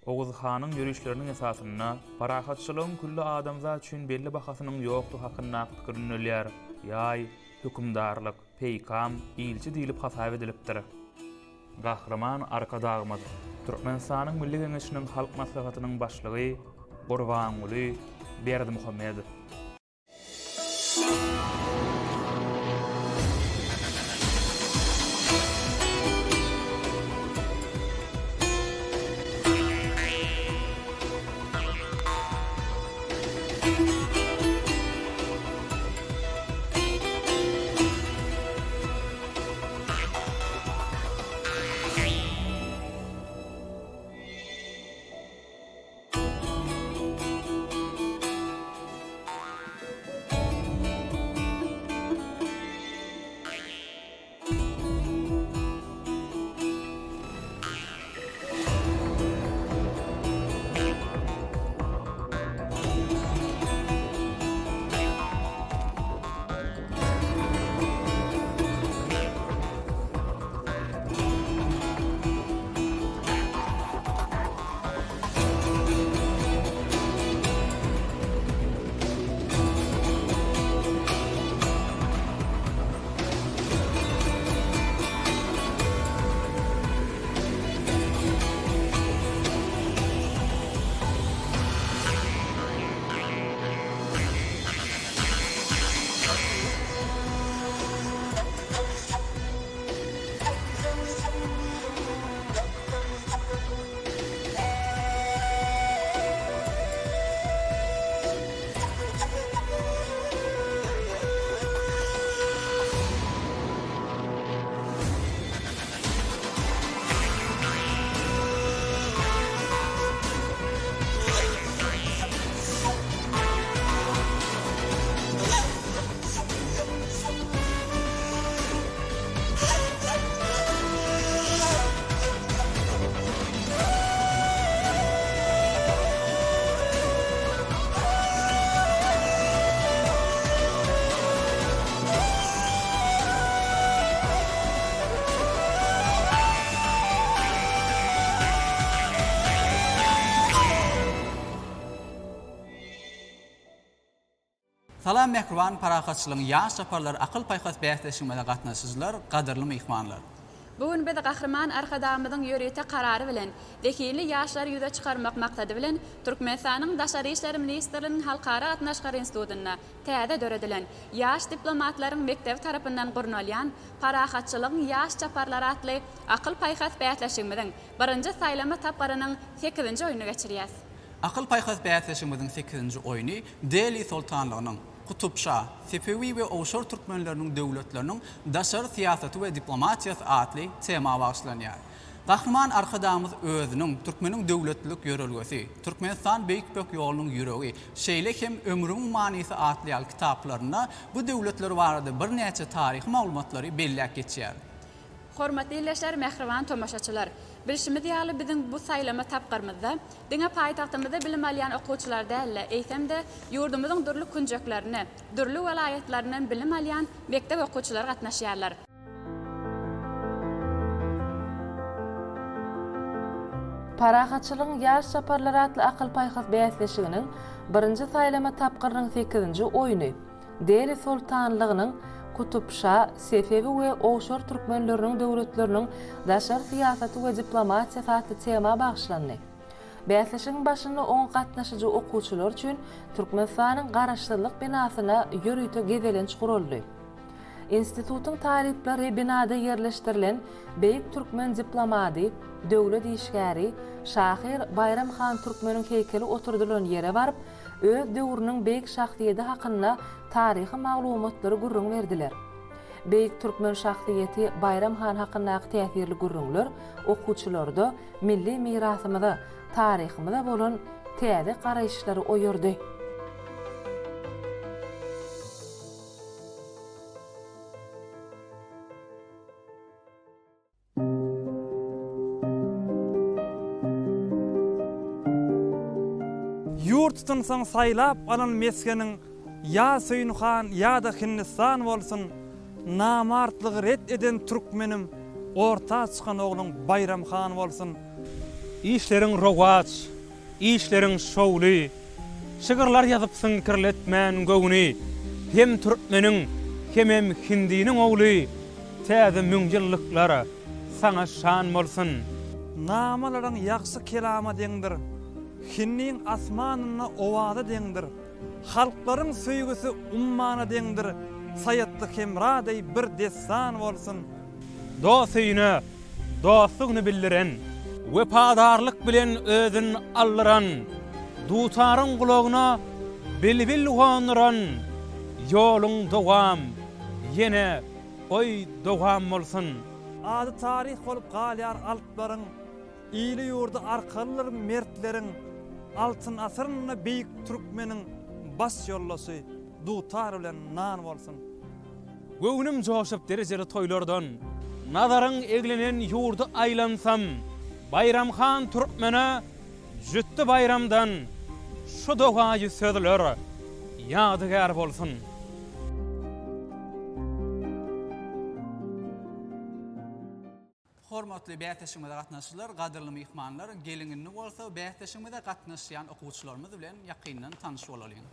Oguz hanyň ýörişleriniň esasynda parahatçylygyň külli adamzat üçin belli bahasynyň ýokdugy hakyndaky pikir ündelýär. Ýaý, hökümdarlyk, peýkam, ilçi diýlip hasap edilipdir. Gahryman Arkadagymyz, Türkmenistanyň Milli Geňeşiniň Halk Maslahatynyň Başlygy Gurbanguly Berdimuhamedow. Salam mähriban Parahatçylygyň ýaş çaparlary akyl-paýhas bäsleşigimize gatnaşyjylar, gadyrly myhmanlar! Bu gün biz Gahryman Arkadagymyzyň ýörite Karary bilen, zehinli ýaşlary ýüze çykarmak maksady bilen, Türkmenistanyň Daşary işler ministrliginiň Halkara gatnaşyklary institutynda täze döredilen Ýaş diplomatlaryň mekdebi tarapyndan gurnalýan Parahatçylygyň ýaş çaparlary atly akyl-paýhas bäsleşigimiziň birinji saýlama tapgyrynyň sekizinji oýnuny geçirýäs. Akyl-paýhas bäsleşigimiziň sekizinji oýny Deli soltanlygynyň, Kutub şa, Sefewi we Owşar türkmenleriniň döwletleriniň daşary syýasaty we diplomatiýasy atly tema bagyşlanýar. Gahryman Arkadagymyz özüniň Türkmeniň döwletlilik ýörelgesi, Türkmenistan Beýik Ýüpek ýolunyň ýüregi, şeýle hem Ömrümiň manysy atly ýaly kitaplarynda bu döwletler barada birnäçe taryhy maglumatlary belläp geçýär. Hormatly ildeşler, mähriban tomaşaçylar! Bilşimiz ýaly, biziň bu saýlama tapgyrymyzda diňe paýtagtymyzda bilim alýan okuwçylar däl-de, eýsem-de, ýurdumyzyň dürli künjeklerinde, dürli welaýatlaryndan bilim alýan mekdep okuwçylary gatnaşýarlar. Parahatçylygyň ýaş çaparlary atly akyl-paýhas bäsleşiginiň birinji saýlama tapgyrynyň sekizinji oýny Deli soltanlygynyň Kutub şa, Sefewi we Owşar türkmenleriniň döwletleriniň daşary syýasaty we diplomatiýasy atly tema bagyşlandy. Bäsleşigiň başynda oňa gatnaşyjy okuwçylar üçin Türkmenistanyň Garaşsyzlyk binasyna ýörite gezelenç guraldy. Institutyň talyplary binada ýerleşdirilen beýik türkmen diplomady, döwlet işgäri, şahyr Baýram han Türkmeniň heýkeli oturdylan ýere baryp, öz döwrüniň beýik şahsyýedi hakynda taryhy maglumatlary gürrüň berdiler. Beýik türkmen şahsyýeti Baýram han hakyndaky täsirli gürrüňler okuwçylarda milli mirasymyza, taryhymyza bolan täze garaýyşlary oýardy. Ýurt tutunsaň saýlap alan mesgeniň ýa Söýünhan ýa-da Hindistan bolsun, namartlygy ret eden türkmenim orta çykan ogluň Baýram han bolsun. Işleriň rowaç, işleriň şowly, Şygyrlar ýazypsyň kirletmän göwni, Hem türkmeniň, hemem hindiniň ogly, Täze müňýyllyklar saňa şan bolsun! Namalaryň ýagşy kelama deňdir, Hindiň asmanynda owaza deňdir, Halklaryň söýgüsi ummana deňdir, Saýatly hemra deý bir dessan bolsun! Dost öýüne dostlugyny bildiren. Wepadarlyk bilen özün aldyran. Dutaryň gulagyna bilbil gonduran. Ýoluň dowam, ýene goý dowam bolsun! Ady taryh bolup galýar alplaryň, Ili-ýurdy arkalydyr mertleriň, Altyn asyrynda beýik türkmeniň Baş ýoldaşy dutar bilen nan bolsun! Göwnüm joşup derejeli toýlardan, Nazaryň eglenen ýurdy aýlansam, Baýram han türkmene jütdi baýramdan Şu dogaýy sözler ýadygär bolsun. Hormatly bäsleşigimize gatnaşyjylar, gadyrly myhmanlar, geliň indi bolsa bäsleşigimize gatnaşýan okuwçylarymyz bilen ýakyndan tanyş bolalyň.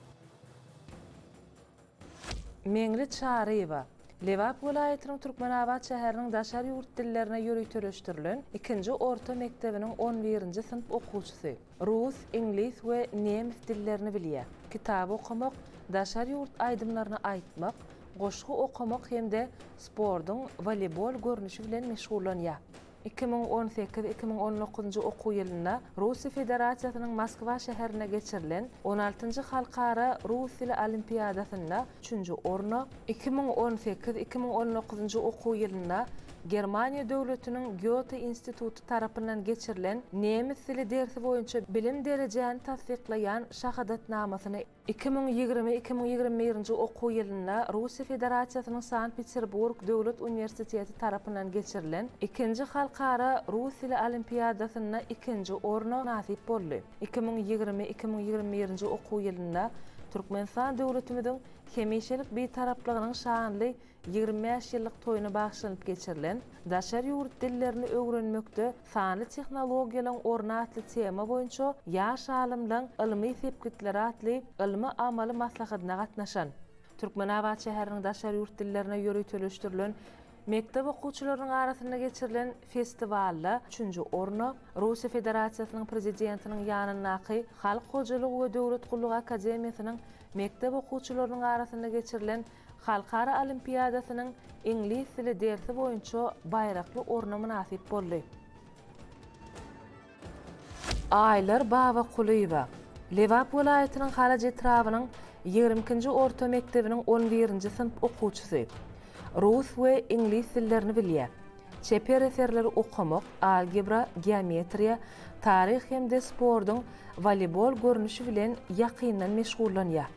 Meňli Çaryýewa, Lebap welaýatynyň Türkmenabat şäheriniň daşary ýurt dillerine ýöriteleşdirilen ikinji orta mekdebiniň on birinji synp okuwçysy. Rus, iňlis we nemis dillerini bilýär. Kitap okamak, daşary ýurt aýdymlaryny aýtmak, goşgy okamak hem-de sportuň woleýbol görnüşi bilen meşgullanýar. 2018, 2019-njy okuw ýylynda Russiýa Federasiýasynyň Moskwa şäherinde geçirilen on altynjy Halkara rus dili olimpiadasynda üçünji orna, 2018, 2019-njy okuw ýylynda Germaniýa döwletiniň Gýote instituty tarapyndan geçirilen nemes dili dersi boýunça bilim derejäni tassyklaýan şahadatnamasyny 2020, 2021-nji okuw ýylynda Russiýa Federasiýasynyň Sankt-Peterburg döwlet uniwersiteti tarapyndan geçirilen ikinji Halkara rus dili olimpiadasynda ikinji orna mynasyp boldy. 2020, 2021-nji okuw ýylynda Türkmenistan döwletimiziň hemişelik Bitaraplygynyň şanly 25 ýyllyk toýuna bagyşlanyp geçirilen Daşary ýurt dillerini öwrenmekde sanly tehnologiýalaryň orny atly tema boýunça ýaş alymlaryň ylmy sepgitleri atly ylmy-amaly maslahatyna gatnaşan Türkmenabat şäheriniň daşary ýurt dillerine ýöriteleşdirilen mekdep okuwçylarynyň arasynda geçirilen festiwalda üçünji orna, Russiýa Federasiýasynyň Prezidentiniň ýanyndaky Halk hojalygy we döwlet gullugy akademiýasynyň mekdep okuwçylarynyň arasynda geçirilen Halkara olimpiadasynyň iňlis dili dersi boýunça baýrakly orna mynasyp boldy. Aýlar Babakulyýewa, Lebap welaýatynyň Halaç etrabynyň ýigrimi ikinji orta mekdebiniň on birinji synp okuwçysy. Rus we iňlis dillerini bilýär. Çeper eserleri okamak, algebra, geometriýa, taryh hem-de sportuň woleýbol görnüşi bilen ýakyndan meşgullanýar.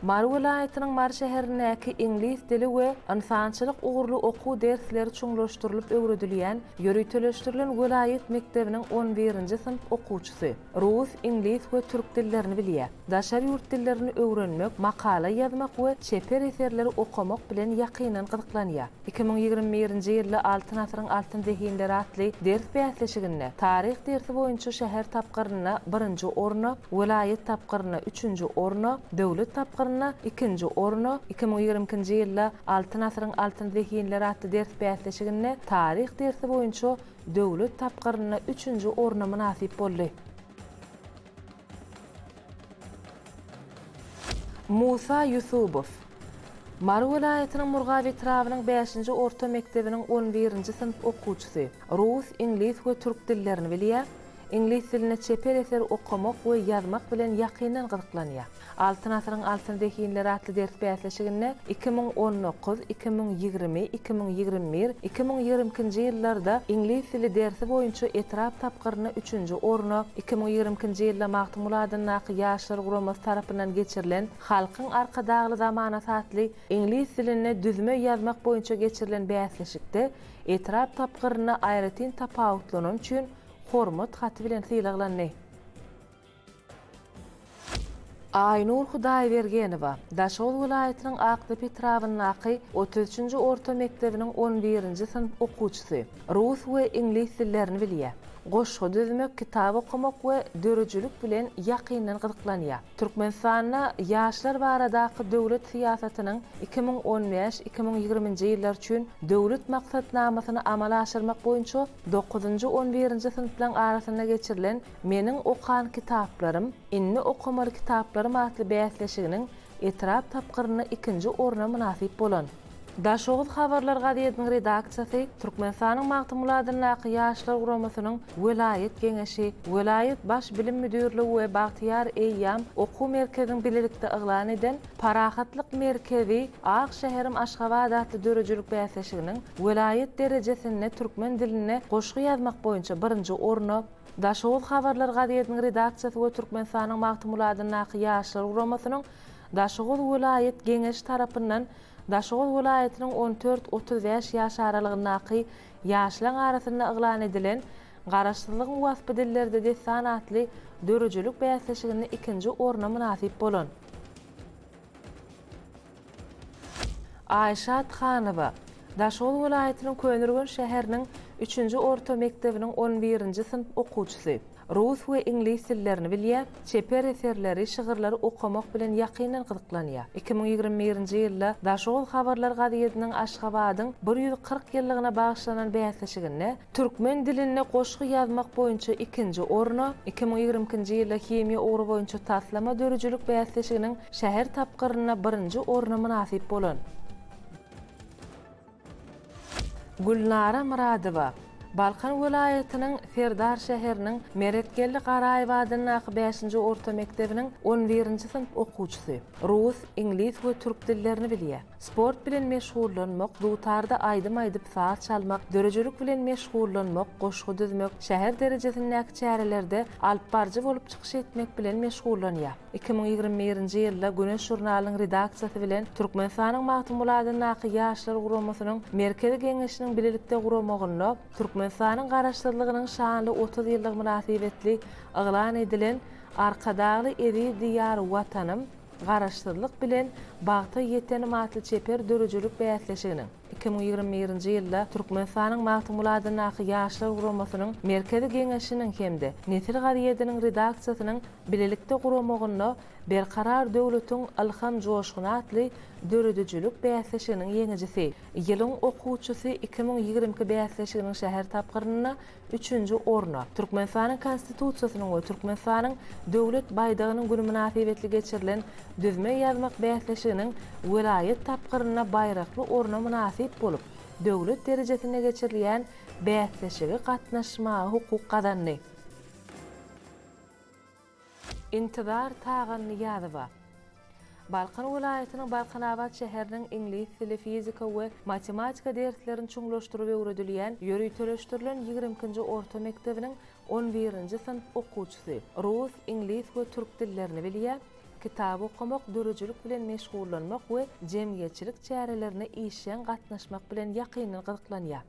Mary welaýatynyň Mary şäherindäki iňlis dili we ynsançylyk ugurly okuw dersleri çuňlaşdyrylyp öwredilýän ýöriteleşdirilen welaýat mekdebiniň on birinji synp okuwçysy. Rus, iňlis we türk dillerini bilýär. Daşary ýurt dillerini öwrenmek, makala ýazmak we çeper eserleri okamak bilen ýakyndan gyzyklanýar. 2021-nji ýylda Altyn asyryň altyn zehinleri atly ders bäsleşiginde taryh dersi boýunça şäher tapgyrynda birinji orna, welaýat tapgyrynda üçünji orna, döwlet tapgyrynda ikinji orna, 2022-nji ýylda Altyn asyryň altyn zehinleri atly ders bäsleşiginde taryh dersi boýunça döwlet tapgyrynda üçünji orna mynasyp boldy. Musa Ýusubow, Mary welaýatynyň Murgap etrabynyň bäşinji orta mekdebiniň on birinji synp okuwçysy. Rus, iňlis we türk dillerini bilýär. Iňlis dilinde çeper eser okamak we ýazmak bilen ýakyndan gyzyklanýar. Altyn asyryň altyn zehinleri atly ders bäsleşiginde 2019, 2020, 2021, 2022-nji ýyllarda iňlis dili dersi boýunça etrap tapgyrynda üçünji orna, 2022-nji ýylda Magtymguly adyndaky Ýaşlar guramasy tarapyndan geçirilen Halkyň Arkadagly zamanasy atly iňlis dilinde düzme ýazmak boýunça geçirilen bäsleşikde etrap tapgyrynda aýratyn tapawutlanany üçin Hormat haty bilen sylaglandy. Aýnur Hudaýbergenowa, Daşoguz welaýatynyň Akdepe etrabyndaky 33-nji orta mekdebiniň on birinji synp okuwçysy. Rus we iňlis dillerini bilýär. Goşgy düzmek, kitap okamak we döredijilik bilen ýakyndan gyzyklanýar. Türkmenistanda ýaşlar baradaky döwlet syýasatynyň 2015, 2020-nji ýyllar üçin Döwlet maksatnamasyny amala aşyrmak boýunça dokuzynjy, on birinji synplaryň arasynda geçirilen Meniň okan kitaplarym, indi okamaly kitaplarym atly bäsleşiginiň etrap tapgyrynda ikinji orna mynasyp bolan. Daşoguz habarlar gazetiniň redaksiýasy, Türkmenistanyň Magtymguly adyndaky Ýaşlar guramasynyň welaýat Geňeşi, welaýat Baş bilim müdirligi we Bagtyýar eýýam okuw merkeziniň bilelikde yglan eden Parahatlyk merkezi, ak şäherim Aşgabat atly döredijilik bäsleşiginiň welaýat derejesinde türkmen dilinde goşgy ýazmak boýunça birinji orna, Daşoguz habarlar gazetiniň redaksiýasy we Türkmenistanyň Magtymguly adyndaky Ýaşlar guramasynyň Daşoguz welaýat Geňeşi tarapyndan Daşoguz welaýatynyň on dört, 35 ýaş aralygyndaky ýaşlaň arasynda yglan edilen Garaşsyzlygyň waspy dillerde dessan atly döredijilik bäsleşiginde ikinji orna mynasyp bolan Aýşat Hanowa, Daşoguz welaýatynyň Köneürgenç şäheriniň üçünji orta mekdebiniň on birinji synp okuwçysy. Rus we iňlis dillerini bilýär, çeper eserleri, şygyrlary okamak bilen ýakyndan gyzyklanýar. 2021-nji ýylda Daşoguz habarlar gazetiniň Aşgabadyň 140 ýyllygyna bagyşlanan bäsleşiginde Türkmen dilinde goşgy ýazmak boýunça ikinji orna, 2022-nji ýylda himiýa ugry boýunça taslama döredijilik bäsleşiginiň şäher tapgyrynda birinji orna mynasyp bolan. Gülnara Myradowa, Balkan welaýatynyň Serdar şäheriniň Meretgeldi Garaýew adyndaky bäşinji orta mekdebiniň on birinji synp okuwçysy. Rus, iňlis we türk dillerini bilýär. Sport bilen meşgullanmak, dutarda aýdym aýdyp saz çalmak, döredijilik bilen meşgullanmak, goşgy düzmek, şäher derejesindäki çärelerde alypbaryjy bolup çykyş etmek bilen meşgullanýar. 2021-nji ýylda Güneş žurnalynyň redaksiýasy bilen Türkmenistanyň Magtymguly adyndaky Ýaşlar guramasynyň Merkezi Geňeşiniň bilelikde guramagynda Türkmenistanyň Garaşsyzlygynyň şanly 30 ýyllygy mynasybetli yglan edilen Arkadagly eziz Diýar Watanym, Garaşsyzlyk bilen bagta ýetenim atly çeper döredijilik bäsleşiginiň 2021-nji ýylda Türkmenistanyň Magtymguly adyndaky Ýaşlar guramasynyň Merkezi Geňeşiniň hem-de Nesil gazetiniň redaksiýasynyň bilelikde guramagynda Berkarar döwletiň ylham joşguny atly döredijilik bäsleşiginiň ýeňijisi, Ýylyň okuwçysy 2022 bäsleşiginiň şäher tapgyrynda üçünji orna, Türkmenistanyň Konstitusiýasynyň we Türkmenistanyň Döwlet baýdagynyň güni mynasybetli geçirilen düzme ýazmak bäsleşiginiň welaýat tapgyrynda baýrakly orna mynasyp bolup, döwlet derejesinde geçirilýän bäsleşige gatnaşmaga hukuk gazandy. Intizar Tagannyýazowa. Balkan welaýatynyň Balkanabat şäheriniň iňlis dili, fizika we matematika derslerini çuňlaşdyryp öwredilýän ýöriteleşdirilen ýigrimi ikinji orta mekdebiniň on birinji synp okuwçysy. Rus, iňlis we türk dillerini bilýär. Kitap okamak, döredijilik bilen meşgullanmak we jemgyýetçilik çärelerine işjeň gatnaşmak bilen ýakyndan gyzyklanýar.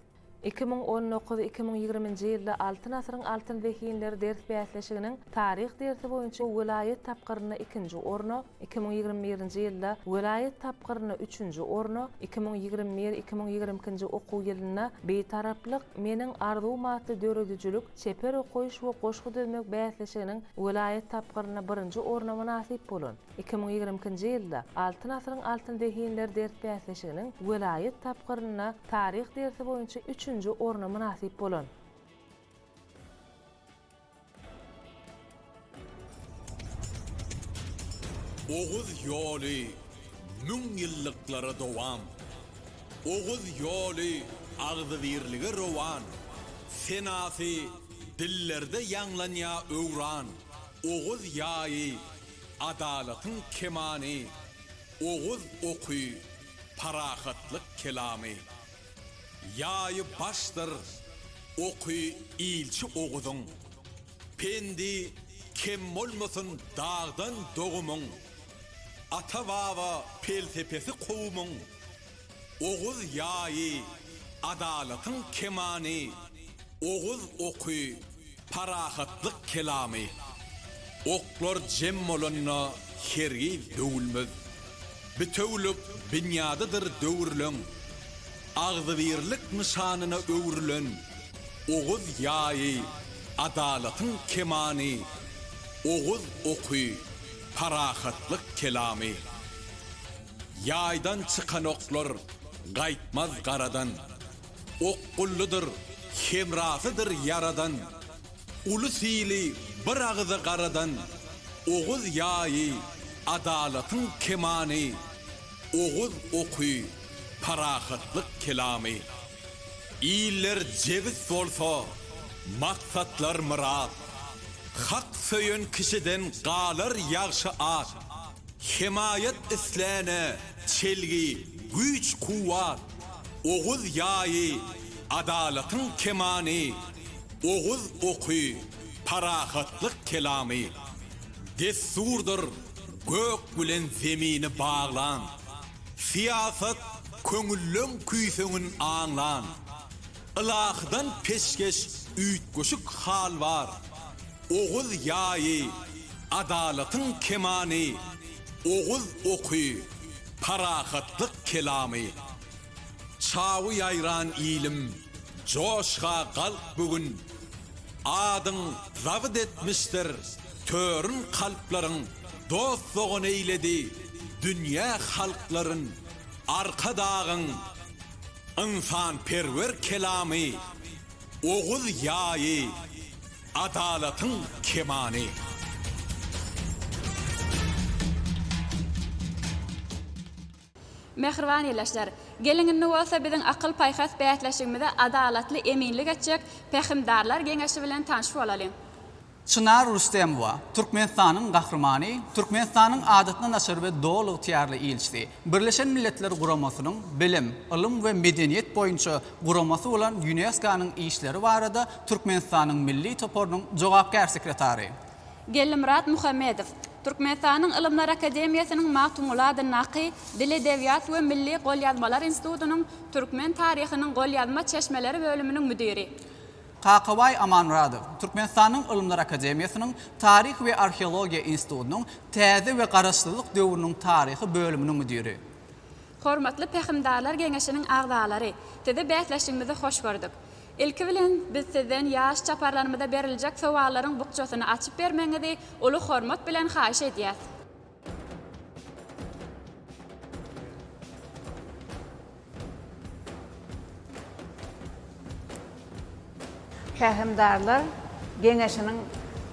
2019, 2020-nji ýylda Altyn asyryň altyn zehinleri ders bäsleşiginiň taryh dersi boýunça welaýat tapgyrynda ikinji orna, 2021-nji ýylda welaýat tapgyrynda üçünji orna, 2021, 2022-nji okuw ýylynda Bitaraplyk, meniň arzuwym atly döredijilik, çeper okaýyş we goşgy düzmek bäsleşiginiň welaýat tapgyrynda birinji orna mynasyp bolan. 2022-nji ýylda Altyn asyryň altyn zehinleri ders bäsleşiginiň welaýat tapgyrynda taryh dersi boýunça üçünji orna mynasyp bolan. Oguz ýoly müňýyllyklara dowam. Oguz ýoly agzybirlige rowan. Senasy dillerde ýaňlanýa öwran. Oguz ýaýy Adalatyň kemany, Oguz oky, parahatlyk kelamy. Ýaýy başdyr, oky ilçi Oguzyň. Pendi kem bolmasyn dagdan dogumyň. Ata-baba pelsepesi kowumyň. Oguz ýaýy, adalatyň kemany, Oguz oky, parahatlyk kelamy. Oklar jem bolanda. hergiz döwülmez. Bitewülik binýadydyr döwürleň, Agzybirlik nyşanyna öwrülen Oguz ýaýy, adalatyň kemany, Oguz oky, parahatlyk kelamy. Ýaýdan çykan oklar gaýtmaz garadan, Okgullydyr, hemrasydyr Ýaradan. Ulus-ili bir agyza garadan, Oguz ýaýy, adalatyň kemany, Oguz oky, parahatlyk kelamy. Iller jebis bolsa, maksatlar myrat, Hak söýen kişiden galar ýagşy at. Hemaýat isläne çelgi, güýç-kuwwat, Oguz ýaýy, adalatyň kemany, Oguz oky, parahatlyk kelamy. Dessurdyr gök bilen zemini baglan, Syýasat köňülleň küýsegin aňlan. Ylahydan peşgeş üýtgeşik hal bar, Oguz ýaýy, adalatyň kemany, Oguz oky, parahatlyk kelamy. Çawy ýaýran ilim, joşga galk bu gün, Adyň zabyt etmişdir törün kalplaryň, Dost-dogan eýledi dünýä halklaryn, Arkadagyň ynsanperwer kelamy, Oguz ýaýy, adalatyň kemany. Mähriban ildeşler, geliň indi bolsa biziň akyl-paýhas bäsleşigimize adalatly eminlik etjek Pähimdarlar geňeşi bilen tanyş bolalyň. Çynar Rüstemowa, Türkmenistanyň Gahrymany, Türkmenistanyň Adatdan daşary we Doly ygtyýarly ilçisi, Birleşen Milletler Guramasynyň Bilim, ylym we medeniýet boýunça guramasy bolan ÝUNESKO-nyň işleri barada Türkmenistanyň milli toparynyň jogapkär sekretary. Geldimyrat Muhammedow, Türkmenistanyň Ylymlar akademiýasynyň Magtymguly adyndaky Dil-edebiýat we milli golýazmalar institutynyň Türkmen taryhynyň golýazma çeşmeleri bölüminiň müdiri. Kakabaý Amanmyradow, Türkmenistanyň Ylymlar akademiýasynyň Taryh we arheologiýa institutynyň Täze we Garaşsyzlyk döwrüniň taryhy bölüminiň müdiri. Hormatly Pähimdarlar geňeşiniň agzalary, sizi bäsleşigimizde hoş gördük. Ilki bilen, biz sizden ýaş çaparlarymyza beriljek sowallaryň bukjasyny açyp bermegiňizi uly hormat bilen haýyş edýäs. Pähimdarlar geňeşiniň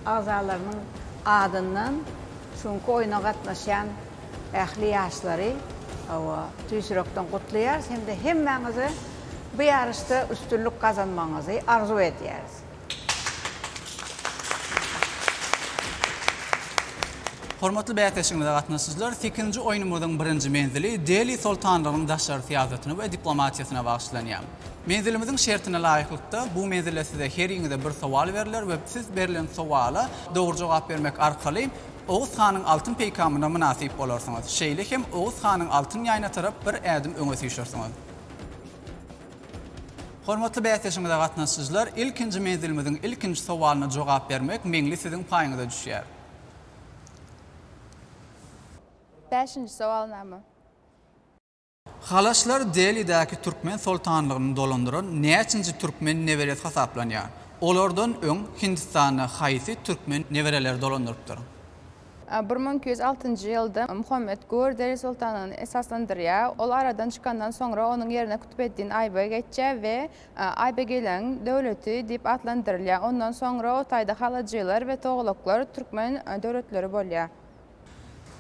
agzalarynyň adyndan şu günki oýna gatnaşýan ähli ýaşlary, hawa, tüýs ýürekden gutlaýarys hem-de hemmäňize bu ýaryşda üstünlik gazanmagyňyzy arzuw edýäris. Hormatly bäsleşigimize gatnaşyjylar, sekizinji oýnumyzyň birinji menzili Deli soltanlygynyň daşary syýasatyna we diplomatiýasyna bagyşlanýar. Menzilimiziň şertine laýyklykda, bu menzilde size heriňize bir sowal berler we siz berlen sowala dogry jogap bermek arkaly Oguz hanyň altyn peýkamyna mynasyp bolarsyňyz. Şeýle hem Oguz hanyň altyn ýaýyna tarap bir ädim öňe süýşersiňiz. Hormatly bäsleşigimize gatnaşyjylar, ilkinji menzilimiziň ilkinji sowalyna jogap bermek Meňli siziň paýyňyza düşýär. Bäşinji sowalnama. Halaçlar Delidäki türkmen soltanlygyny dolandyran näçinji türkmen neberesi hasaplanýar? Olardan öň Hindistanda haýsy türkmen nebereleri dolandyrypdyr? 1206-njy ýylda Muhammet Gur Deli soltanlygyny esaslandyrýar. Ol aradan çykandan soňra onuň ýerine Kutbeddin Aýbeg geçýär we Aýbegileň döwleti diýip atlandyrylýar. Ondan soňra o taýda halajylar we togalaklar türkmen döwletleri bolýar.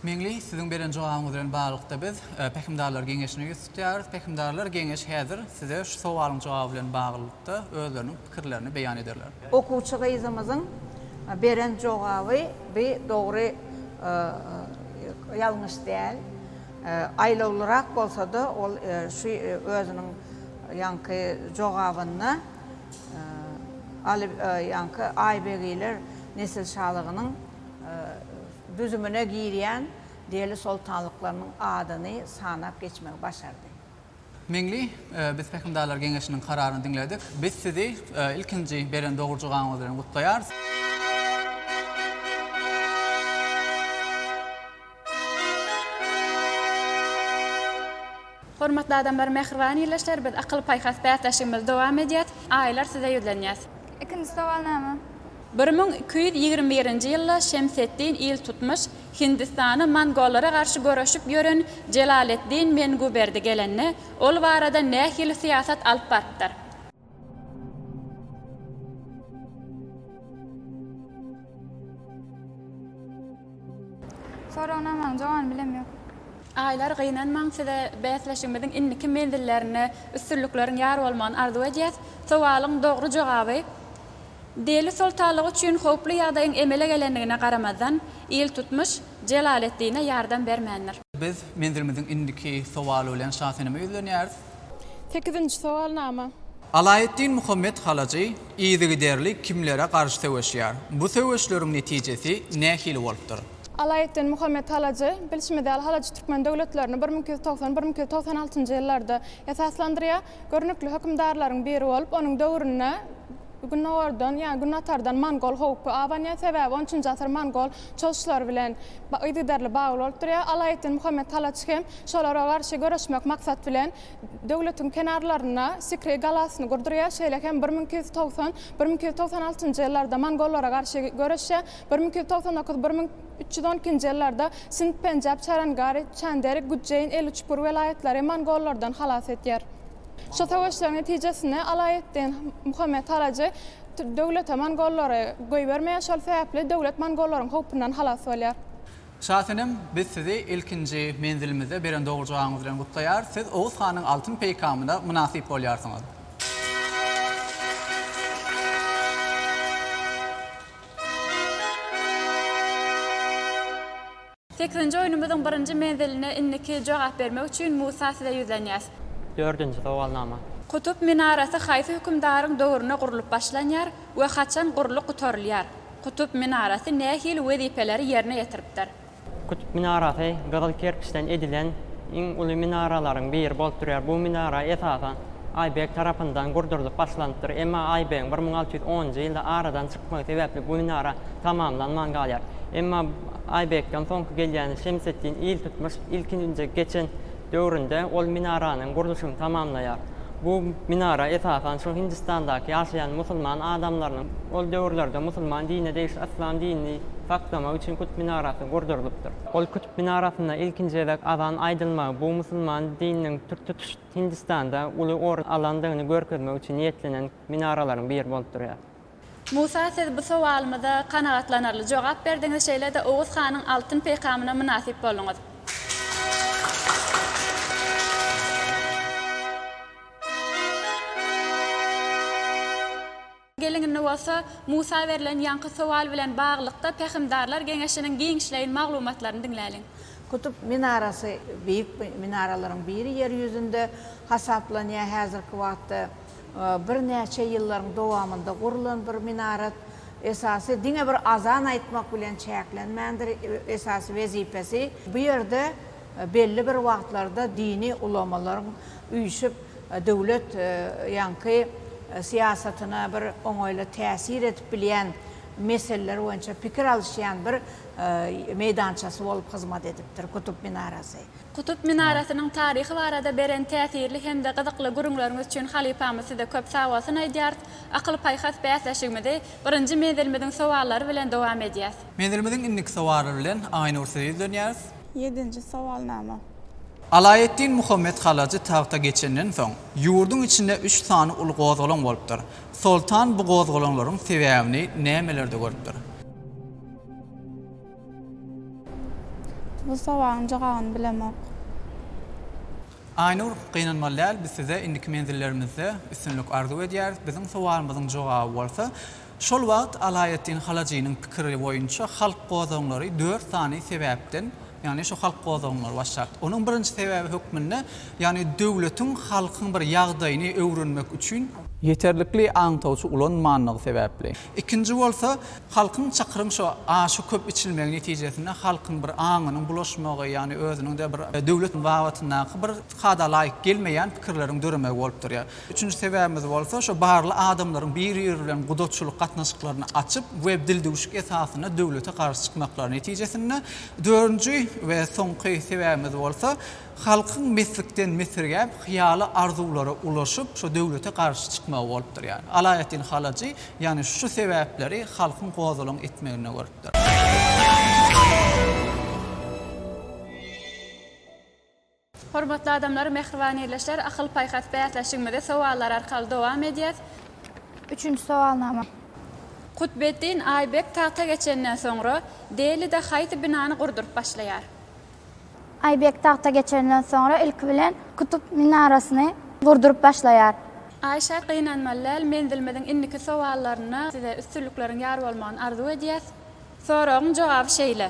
Meňli, siziň beren jogabyňyz bilen baglylykda biz Pähimdarlar geňeşine ýüz tutýarys. Pähimdarlar geňeşi häzir size şu sowalyň jogaby bilen baglylykda özleriniň pikirlerini beýan ederler. Okuwçy gyzymyzyň beren jogaby bi dogry ýalňyş däl. Aýlawlyrak bolsa-da ol şu özüniň ýaňky jogabynda Aly ýaňky Aýbegiler nesilşalygynyň düzümine girýän Deli soltanlyklarynyň adyny sanap geçmegi başardy. Meňli, biz Pähimdarlar geňeşiniň kararyny diňledik. Biz sizi ilkinji beren dogry jogabyňyz bilen gutlaýarys. Hormatly adamlar, mähriban ildeşler, biz akyl-paýhas bäsleşigimizi dowam edýäs. Aýlar size ýüzlenýäs. Ikinji sowal näme? 1221-nji ýylda Şemseddin Iltutmyş Hindistana mongollara garşy göreşip ýören Jelaleddin Menguberdi gelende, ol barada nähili syýasat alyp barypdyr? Soragnamanyň jogabyny bilemok. Aýlar gynanmaň size bäsleşigimiziň indiki menzillerinde üstünlikleriň ýar bolmagyny arzuw edýäs. Sowalyň dogry jogaby, Deli soltanlygy üçin howply ýagdaýyň emele gelendigine garamazdan, Iltutmyş Jelaleddine ýardam bermändir. Biz menzilimiziň indiki sowaly bilen Şaseneme ýüzlenýäris. Sekizinji sowalnama. Alaeddin Muhammet Halajy yzygiderli kimlere garşy söweşýär? Bu söweşleriň netijesi nähili bolupdyr? Alaeddin Muhammet Halajy, bilşimiz ýaly, Halajy türkmen döwletlerini 1290, 1296-njy ýyllarda esaslandyrýar. Görnükli hökümdarlaryň biri bolup, onuň döwründe gündogardan, ýagny günbatardan mongol howpy abanýar. Sebäbi on üçünji asyr mongol çozuşlary bilen yzygiderli bagly bolup durýar. Alaeddin Muhammet Halajy hem şolara garşy göreşmek maksat bilen döwletiň kenarlarynda Sikri galasyny gurdurýar, şeýle hem 1290, 1296-njy ýyllarda mongollara garşy göreşýär, 1299, 1312-nji ýyllarda Sind, Penjap, Çarangari, Çanderi, Gudjeýn, Eluçpur welaýatlary mongollardan halas edýär. Şu söweşleriň netijesinde Alaeddin Muhammet Halajy döwlete mongollary goýbermeýär, şol sebäpli döwlet mongollaryň howpundan halas bolýar. Şasenem, biz sizi ilkinji menzilimizde beren dogry jogabyňyz bilen gutlaýarys. Siz Oguz hanyň altyn peýkamyna mynasyp bolýarsyňyz. Sekizinji oýnumyzyň birinji menziline indiki jogap bermek üçin Musa size ýüzlenýäs. Dördünji sowalnama. Kutub minarasy haýsy hökümdaryň döwründe gurlup başlanýar we haçan gurlup gutarylýar? Kutub minarasy nähili wezipeleri ýerine ýetiripdir? Kutub minarasy gyzyl kerpiçden edilen iň uly minaralaryň biri bolup durýar. Bu minara esasan Aýbeg tarapyndan gurdurylyp başlanypdyr. Emma Aýbegiň 1610-njy ýylda aradan çykmagy sebäpli bu minara tamamlanman galýar. Emma Aýbekden soňky gelýän Şemseddin Iltutmyş ilkinji geçen döwründe ol minaranyň gurluşygyny tamamlaýar. Bu minara esasan şu Hindistandaky ýaşaýan musulman adamlarynyň ol döwürlerde musulman dinine degişli yslam dinini saklamak üçin Kutb minarasy gurdurylypdyr. Ol Kutb minarasynda ilkinji gezek azan aýdylmagy bu musulman dininiň tutuş Hindistanda uly orun alandygyny görkezmek üçin niýetlenen minaralaryň biri bolup durýar. Musa siz bu sowalymyza kanagatlanarly jogap berdiňiz şeýle-de Oguz hanyň altyn peýkamyna mynasyp bolduňyz. Geliň indi bolsa Musa berlen ýaňky sowal bilen baglylykda Pähimdarlar geňeşiniň giňişleýin maglumatlaryny diňläliň. Kutub minarasy beýik minaralaryň biri ýer ýüzünde hasaplanýar häzirki wagtda. Birnäçe ýyllaryň dowamynda gurlan bir minaret. Esasy diňe bir azan aýtmak bilen çäklenmändir, esasy wezipesi bu ýerde belli bir wagtlarda dini ulamalaryň üýşüp döwlet ýaňky syýasatyna bir oňaýly täsir edip bilýän meseleler boýunça pikir alyşýan bir meýdançasy bolup hyzmat edipdir Kutub minarasy. Kutub minarasynyň taryhy barada beren täsirli hem-de gyzykly gürrüňleriňiz üçin halypamyz size köp sagbolsun aýdýarys. Akyl-paýhas bäsleşigimizi birinji menzilimiziň sowallary bilen dowam edýäs. Menzilimiziň indiki sowaly bilen Aýnur size ýüzlenýäris. Ýedinji sowalnama. Alaeddin Muhammet Halajy tagta geçenden soň, ýurduň içinde üç sany uly gozgalaň bolupdyr. Soltan bu gozgalaňlaryň sebäbini nämelerde görüpdir? Bu sowalyň jogabyny bilemok. Aýnur, gynanmaly däl, biz size indiki menzillerimizde üstünlik arzuw edýäris. Biziň sowalymyzyň jogaby bolsa, şol wagt Alaeddin Halajynyň pikiri boýunça halk gozgaňlary dört sany sebäpden, ýagny şu halk gozgaňlary başlapdy. Onuň birinji sebäbi hökmünde, ýagny döwletiň halkyň bir ýagdaýyny öwrenmek üçin. Ýeterlikli aňtawçy ulanmanlygy sebäpli. Ikinji bolsa, halkyň çakyryň şo aşa köp içilmegi netijesinde halkyň bir aňynyň bulaşmagy, ýagny özüniň-de bir döwlet babatyndaky bir kada laýyk gelmeýän pikirleriň döremegi bolup durýar. Üçünji sebäbimiz bolsa, şo barly adamlaryň bir-biri bilen gudaçylyk gatnaşyklaryny açyp we dildüwşük esasynda döwlete garşy çykmaklary netijesinde. Dördünji we soňky sebäbimiz bolsa, halkyň meslikden mesirgäp, hyýaly arzuwlara ulaşyp, şo döwlete garşy çykmagy bolup durýar. Alaeddin Halajy, ýagny şu sebäpleri halkyň gozgalaň etmeginde görüpdir. Hormatly adamlar, mähriban ildeşler, akyl-paýhas bäsleşigimizi sowallar arkaly dowam edýäs. Üçünji sowalnama. Kutbeddin Aýbek tagta geçenden soňra, Delide haýsy binany gurduryp başlaýar? Aýbek tagta geçenden soňra ilki bilen Kutub minarasyny gurduryp başlaýar. Aýşa, gynanmaly däl, menzilimiziň indiki sowallarynda size üstünlikleriň ýar bolmagyny arzuw edýäs. Soragyň jogaby şeýle.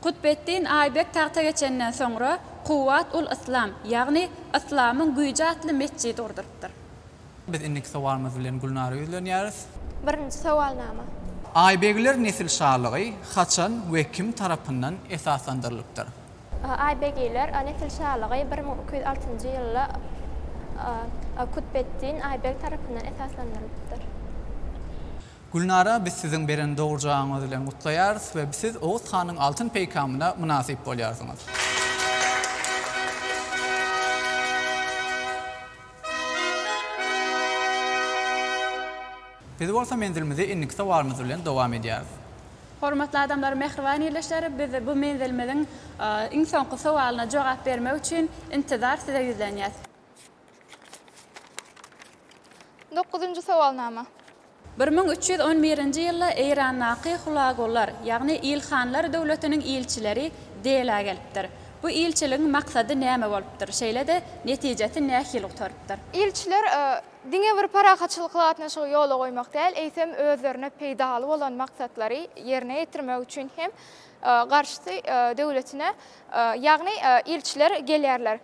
Kutbeddin Aýbek tagta geçenden soňra Kuwwat ul Yslam, ýagny Yslamyň güýji atly metjidi gurdurypdyr. Biz indiki sowalymyz bilen Gülnara ýüzlenýäris. Birinji sowalnama. Aýbegler nesilşalygy haçan we kim tarapyndan esaslandyrylypdyr? Aýbegiler nesilşalygy 1206-njy ýylda Kutbeddin Aýbeg tarapyndan esaslandyrylypdyr. Gülnara biz siziň beren dogry jogabyňyz bilen gutlaýarys we siz Oguz hanyň altyn peýkamyna mynasyp bolýarsyňyz. Biz bolsa menzilimizi indiki sowalymyz bilen dowam edýäris. Hormatly adamlar, mähriban ildeşler, biz bu menzilimiziň iň soňky sowalyna jogap bermek üçin intizar size ýüzlenýäs. Dokuzynjy sowalnama. 1311-nji ýylda Eýrandaky Hulagular, ýagny Ilhanlar döwletiniň ilçileri Delä gelipdir. Bu ilçiligiň maksady näme bolupdyr, şeýle-de netijesi nähili gutarypdyr? Ilçiler diňe bir parahatçylykly gatnaşygy ýola goýmak däl, eýsem özlerine peýdaly bolan maksatlary ýerine ýetirmek üçin hem garşysy döwletine, ýagny ilçiler gelýärler.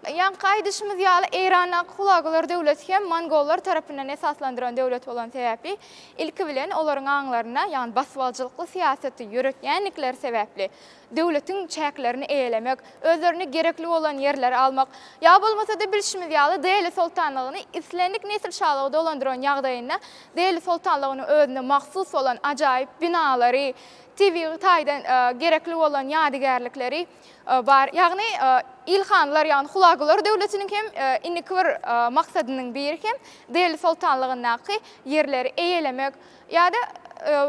Ýaňky aýdyşymyz ýaly, Eýrandaky Hulagular döwleti hem mongollar tarapyndan esaslandyran döwlet bolany sebäpli, ilki bilen olaryň aňlarynda, ýagny basybalyjylykly syýasaty ýöretýändikleri sebäpli, döwletiň çäklerini eýelemek, özlerine gerekli bolan ýerleri almak, ýa bolmasa-da bilşimiz ýaly Deli soltanlygyny islendik nesilşalygy dolandyran ýagdaýynda Deli soltanlygynyň özüne mahsus bolan ajaýyp binalary, tebigy taýdan gerekli bolan ýadygärlikleri bar. Ýagny Ilhanlar, ýagny Hulagular döwletiniň hem indiki bir maksadynyň biri hem Deli soltanlygyndaky ýerleri eýelemek ýa-da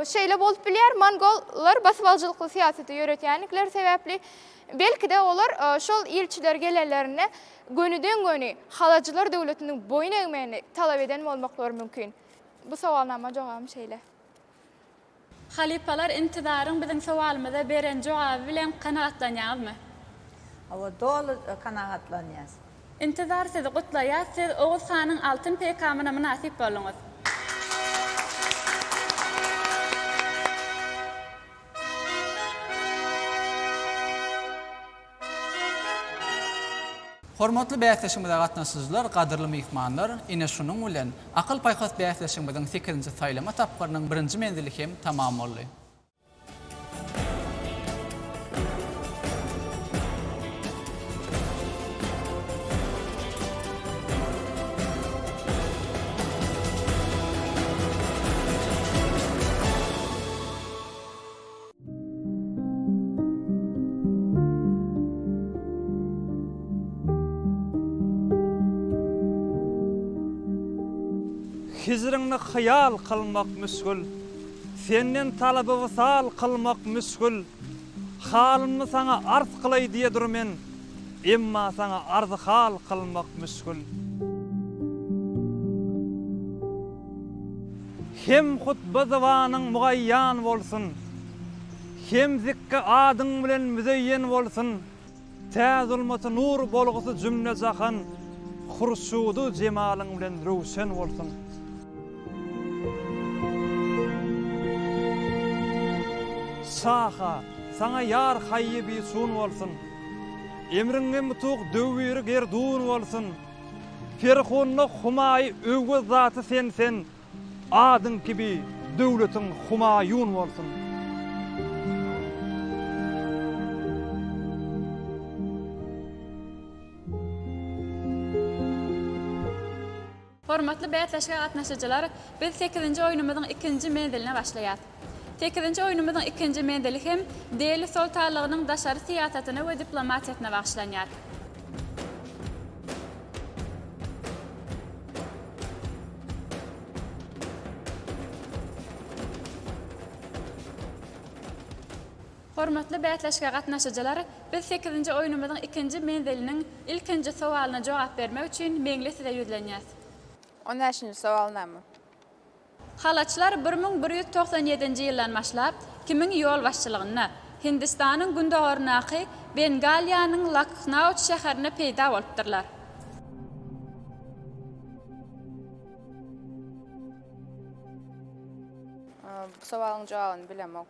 şeýle bolup bilýär, mongollar basybalyjylykly syýasaty ýöretýändikleri sebäpli, belki-de olar şol ilçiler gelenlerinde gönüden-göni Halajylar döwletiniň boýun egmegini talap eden bolmaklary mümkin. Bu sowalnama jogabym şeýle. Halypalar Intizaryň biziň sowalymyza beren jogaby bilen kanagatlanýaňyzmy? Hawa, doly kanagatlanýas. Intizar sizi gutlaýas, siz Oguz hanyň altyn peýkamyna mynasyp bolduňyz. Hormatly bäsleşigimize gatnaşyjylar, gadyrly myhmanlar, ine şunuň bilen, Akyl-paýhas bäsleşigimiziň sekizinji saýlama tapgyrynyň birinji menzili hem tamam boldy. Hijriňni hyýal kylmak müşgil, Senden talaby wysal kylmak müşgil. Halymny saňa arz kylaý diýedur men, Emma saňa arzy-hal kylmak müşgil. Hem hutba zybanyň mugaýýan bolsun, Hem zikge adyň bilen müzeýýen bolsun, Tä zulmaty nur bolgusy jümle jahan, Hurşudy jemalyň bilen röwşen bolsun. Şaha, saňa ýar haýýy biçun bolsun, Emriňe mutyg döwiri gerdun bolsun. Ferhunda Humaýy öwgü zaty sen-sen, Adyň kibi döwletiň Humaýun bolsun. Hormatly bäsleşige gatnaşyjylar, biz sekizinji oýnumyzyň ikinji menziline başlaýas. Sekizinji oýnumyzyň ikinji menzili hem Deli soltanlygynyň daşary syýasatyna we diplomatiýasyna bagyşlanýar. Hormatly bäsleşige gatnaşyjylar, biz sekizinji oýnumyzyň ikinji menziliniň ilkinji sowalyna jogap bermek üçin Meňli size ýüzlenýäs. On bäşinji sowalnama. Halaçlar 1197-nji ýyldan başlap, kimiň ýolbaşçylygynda Hindistanyň gündogaryndaky Bengaliýanyň Lakhnauç şäherinde peýda bolupdyrlar? Bu sowalyň jogabyny bilemok.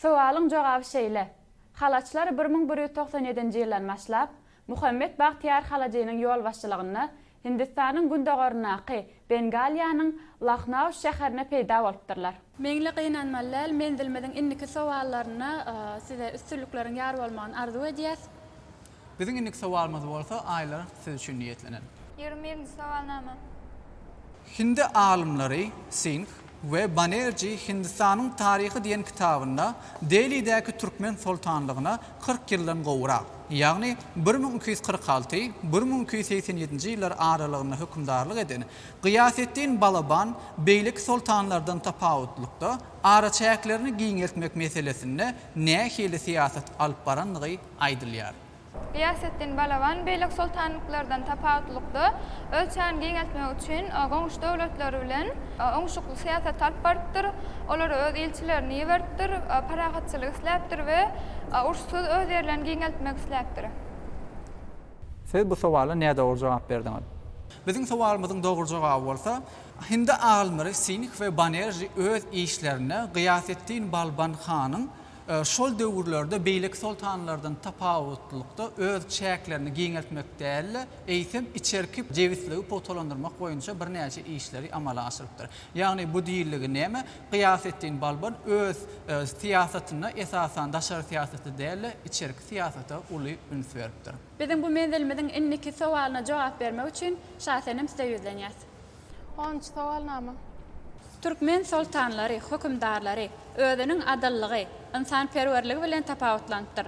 Sowalyň jogaby şeýle, Halaçlar 1197-nji ýyldan başlap, Muhammet Bagtyýar Halajynyň ýolbaşçylygynda Hindistanyň gündogaryndaky Bengaliýanyň Lakhnauş şäherinde peýda bolupdyrlar. Meňli gynanmaly däl, menzilimiziň indiki sowallarynda size üstünlikleriň ýar bolmagyny arzuw edýäs. Biziň indiki sowalymyz bolsa Aýlar siz üçin niýetlenen. Ýigrimi birinji sowalnama. Hindi alymlary Singh we Banerji Hindistanyň taryhy diýen kitabynda Delidäki türkmen soltanlygyna 40 ýyldan gowrak, ýagny 1246, 1287-nji ýyllar aralygynda hökümdarlyk eden Gyýaseddin Balaban beýleki soltanlardan tapawutlykda araçäklerini giňeltmek meselesinde nähili syýasat alyp barandygy aýdylýar. Gyýaseddin Balaban beýleki soltanlyklardan tapawutlykda öz çägini giňeltmek üçin goňşy döwletler bilen oňşukly syýasat alyp barypdyr, olara öz ilçilerini iberipdir, parahatçylyk isläpdir we urşsuz öz ýerlerini giňeltmek isläpdir. Siz bu sowala nädogry jogap berdiňiz. Biziň sowalymyzyň dogry jogaby bolsa, hindi alymlary Singh we Banerji öz işlerinde Gyýaseddin Balban hanyň Şol döwürlerde beýleki soltanlardan tapawutlylykda öz çäklerini giňeltmek däl-de, eýsem içerki jebisligi pugtalandyrmak boýunça birnäçe işleri amala aşyrypdyr. Ýagny bu diýildigi näme? Gyýaseddin Balban öz syýasatynda esasan daşary syýasata däl-de, içerki syýasata uly üns beripdir. Biziň bu menzilimiziň indiki sowalyna jogap bermek üçin Şasenem size ýüzlenýäs. Onunjy sowalnama. Türkmen soltanlary, hökümdarlary özüniň adyllygy, ynsanperwerligi bilen tapawutlanypdyr.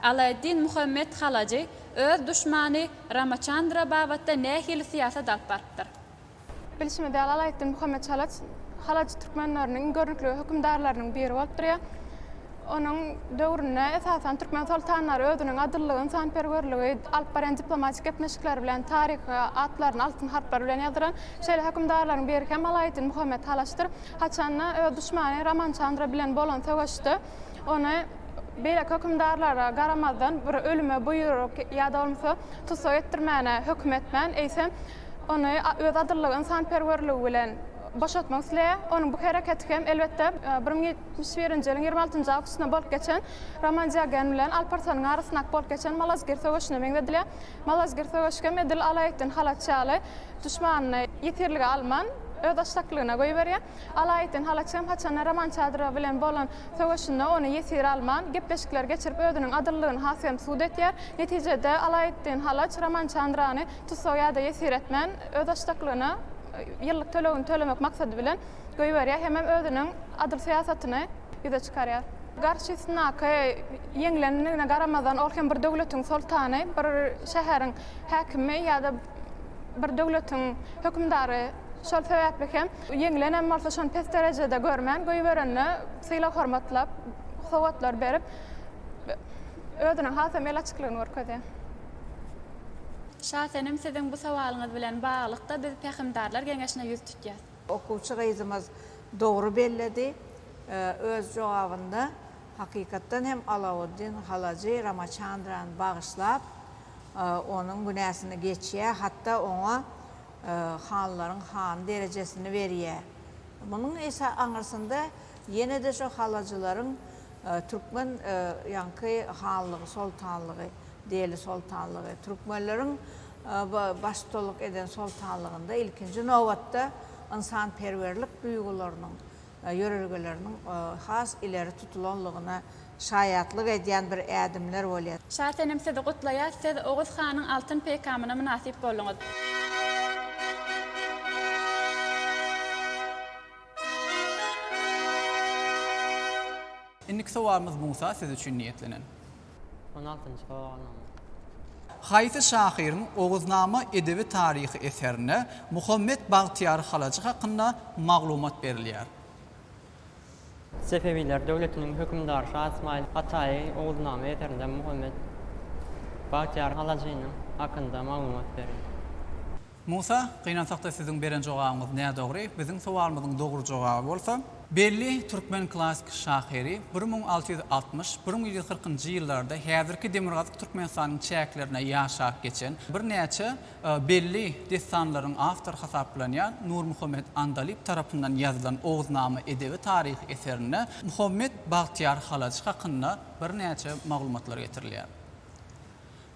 Alaeddin Muhammet Halajy öz duşmany Ramaçandra babatda nähili syýasat alyp barypdyr? Bilşimiz ýaly, Alaeddin Muhammet Halaç Halaç türkmenleriniň iň görnükli hökümdarlarynyň biri bolup durýar. Onuň döwründe, esasan, türkmen soltanlary özüniň adyllygy, ynsanperwerligi, alyp barýan diplomatik gepleşikleri bilen taryha atlaryny altyn harplar bilen ýazdyran şeýle hökümdarlaryň biri hem Alaeddin Muhammet Halaçdyr. Haçanda öz duşmany Ramançandra bilen bolan söweşde ony beýleki hökümdarlara garamazdan bir ölüme buýruk ýa-da bolmasa tussag etdirmäne höküm etmän, eýsem, ony öz adyllygy, ynsanperwerligi bilen boşatmak isleýär. Onuň bu hereketi hem, elbetde, 1071-nji ýylyň 26-njy awgustynda bolup geçen Roman Diagen bilen Alp Arslanyň arasyndaky bolup geçen Malazgir söweşine meňzedilýär. Malazgir söweşi hem edil Alaeddin Halaç ýaly duşmanyny ýesirlige alman, özbaşdaklygyna goýberýär. Alaeddin Halaç hem haçanda Roman Çadra bilen bolan söweşinde ony ýesir alman, gepleşikler geçirip özüniň adyllygyny has hem subut etýär. Netijede Alaeddin Halaç Roman Çandrany tussag ýa-da ýesir etmän, özbaşdaklygyna ýyllyk tölegini tölemek maksady bilen goýberýär hemem özüniň adyl syýasatyny ýüze çykarýar. Garşysyndaky ýeňlendigine garamazdan ol hem bir döwletiň soltany, bir şäheriň häkimi ýa-da bir döwletiň hökümdary. Şol sebäpli hem ýeňlenem bolsa şony pes derejede görmän, goýberenine sylag-hormatlap, sowgatlar berip, özüniň hasam el açyklygyny görkezýär. Şasenem siziň bu sowalyňyz bilen baglylykda biz Pähimdarlar geňeşine ýüz tutýas. Okuwçy gyzymyz dogry belledi. Öz jogabynda hakykatdan hem Alauddin Halajy Ramaçandrany bagyşlap, onuň günäsini geçýär, hatda oňa hanlaryň hany derejesini berýär. Munuň esa aňyrsynda ýene-de şo halajylaryň türkmen ýaňky hanlygy, soltanlygy, Deli soltanlygy, türkmenleriň. baştutanlyk eden soltanlygynda ilkinji nobatda ynsanperwerlik duýgularynyň, ýörelgeleriniň has ileri tutulanlygyna şaýatlyk edýän bir ädimler bolýar. Şasenem sizi gutlaýas siz Oguz hanyň altyn peýkamyna mynasyp bolduňyz. Indiki sowalymyz Musa siz üçin niýetlenen. On altynjy sowalnama. Haýsy şahyryň Oguznama edebi-taryhy eserinde Muhammet Bagtyýar Halajy hakynda maglumat berilýär? Sefewiler döwletiniň hökümdary Şa Ysmaýyl Hataýy Oguznama eserinde Muhammet Bagtyýar Halajynyň hakynda maglumat berýär. Musa, gynansakda siziň beren jogabyňyz nädogry, biziň sowalymyzyň dogry jogaby bolsa, Belli türkmen klassyk şahyry 1660, 1140-njy ýyllarda häzirki Demirgazyk Türkmenistanyň çäklerinde ýaşap geçen, birnäçe belli dessanlaryň awtory hasaplanýan Nurmuhammet Andalyp tarapyndan ýazylan Oguznama edebi-taryhy eserinde Muhammet Bagtyýar Halajy hakynda birnäçe maglumatlar getirilýär.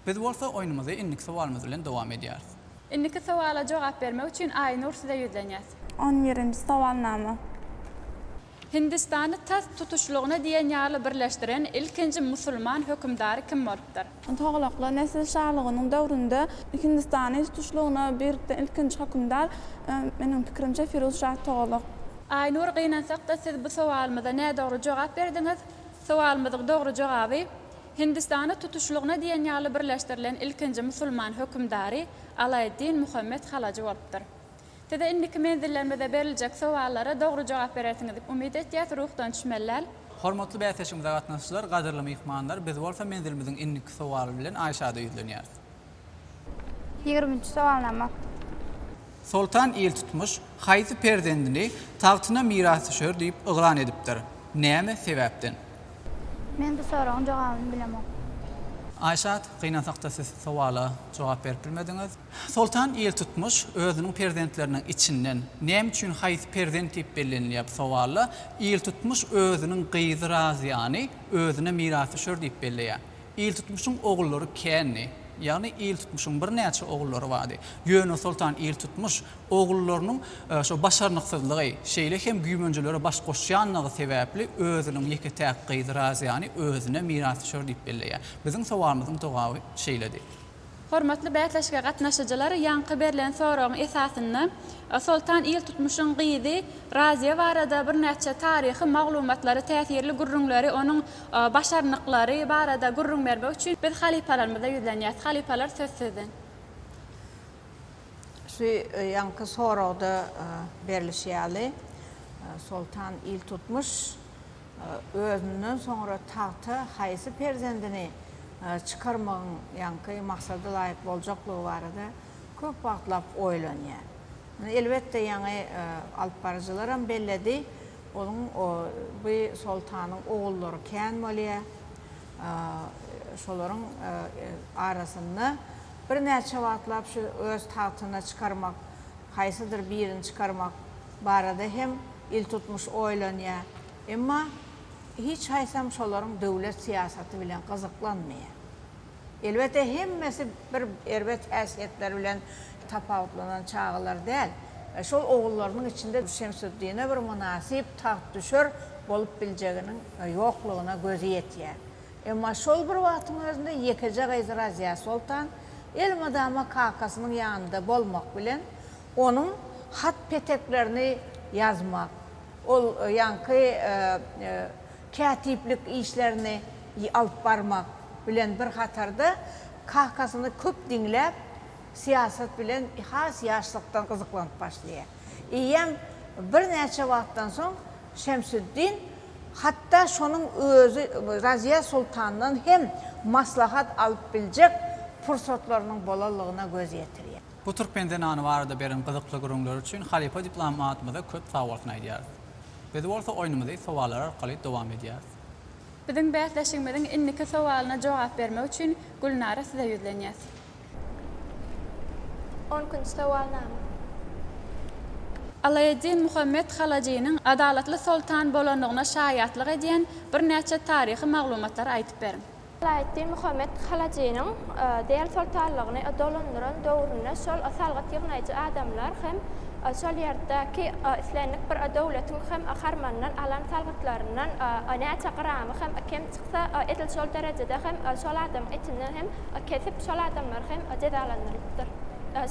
Biz bolsa oýnumyzy indiki sowalymyz bilen dowam edýäris. Indiki sowala jogap bermek üçin Aýnur size ýüzlenýäs. On birinji sowalnama. Hindistany tas tutuşlygyna diýen ýaly birleşdiren ilkinji musulman hökümdary kim bolupdyr? Togalaklar nesil şalygynyň döwründe Hindistany tutuşlygyna birikdiren ilkinji hökümdar, meniň pikirimçe, Firuz şa Togalak. Aýnur gynansakda siz bu sowalymyza nädogry jogap berdiňiz. Sowalymyzyň dogry jogaby, Hindistany tutuşlygyna diýen ýaly birleşdirilen ilkinji musulman hökümdary Alaeddin Muhammet Halajy bolupdyr. Size indiki menzillerimizde beriljek sowallara dogry jogap berersiňiz diýip umyt etýäs, ruhdan düşmeli däl. Hormatly bäsleşigimize gatnaşyjylar, gadyrly myhmanlar, biz bolsa menzilimiziň indiki sowaly bilen Aýşada ýüzlenýäris. Ýigriminji sowalnama. Soltan Iltutmuş haýsy perzendini tagtyna mirasdüşer diýip yglan edipdir? Näme sebäpden? Men bu soragyň jogabyny bilemok. Aýşat, gynansakda siz sowala jogap berip bilmediňiz. Soltan Iltutmuş özüniň perzentleriniň içinden näme üçin haýsy perzent diýip bellenilýär bu sowalda? Iltutmuş özüniň gyzy Razyýany özüne mirasdüşer diýip belleýär. Iltutmuşyň ogullary kändi. Ýagny Iltutmuşyň birnäçe ogullary bardy. Ýöne soltan Iltutmuş ogullarynyň şo başarnyksyzlygy, şeýle hem güýmenjelere baş goşýanlygy sebäpli özüniň ýeke-täk gyzy Razyýany özüne mirasdüşer diýip belleýär. Biziň sowalymyzyň jogaby şeýledi. Hormatly bäsleşige gatnaşyjylar, ýaňky berlen soragyň esasynda Soltan Iltutmuşyň gyzy Raziýa barada birnäçe taryhy maglumatlary, täsirli gürrüňleri, onuň başarnyklary barada gürrüň bermek üçin biz halypalarymyza ýüzlenýäs. Halypalar söz sizden. Şu ýaňky soragda berlişi ýaly, Soltan Iltutmuş özünden soňra tagta haýsy perzendini çykarmagyň ýaňky maksada laýyk boljaklygy barada köp wagtlap oýlanýar. Muny elbetde ýaňy alypbaryjylaram belledi, onuň bu soltanyň ogullary kän bolýar. Şolaryň arasynda birnäçe wagtlap şu öz tagtyna çykarmak, haýsydyr birini çykarmak barada hem Iltutmuş oýlanýar. Emma hiç haýsam şolaryň döwlet syýasaty bilen gyzyklanmaýar. Elbetde hemmesi bir erbet häsiýetler bilen tapawutlanan çagalar däl. Şol ogullarynyň içinde Şemsuddine bir mynasyp tagtdüşer bolup biljeginiň ýoklugyna gözi ýetýär. Emma şol bir wagtyň özünde ýekeje gyzy Raziýa soltan elmydama kakasynyň ýanynda bolmak bilen, onuň hat-peteklerini ýazmak, ol ýaňky kätiplik işlerini alyp barmak bilen bir hatarda kakasyny köp diňläp, syýasat bilen has ýaşlykdan gyzyklanyp başlaýar. Eýýäm birnäçe wagtdan soň Şemsüddin hatda şonuň özi Raziýa soltandan hem maslahat alyp biljek pursatlarynyň bolanlygyna göz ýetirýär. Bu türkmen zenany barada beren gyzykly gürrüňleri üçin halypa diplomatymyza köp sagbolsun aýdýarys. Biz bolsa oýnumyzy sowallar arkaly dowam edýäris. Biziň bäsleşigimiziň indiki sowalyna jogap bermek üçin Gülnara size ýüzlenýäs. On ikinji sowalnama. Alaeddin Muhammet Halajynyň adalatly soltan bolandygyna şaýatlyk edýän birnäçe taryhy maglumatlary aýdyp beriň. Alaeddin Muhammet Halajynyň Deli soltanlygyny dolandyran döwründe şol salgyt ýygnaýjy adamlar hem şol ýerdäki islendik bir döwletiň hem harmanyndan alan salgytlaryndan näçe gramy hem kem çyksa, edil şol derejede hem şol adamyň etinden hem kesip, şol adamlar hem jezalandyrylypdyr.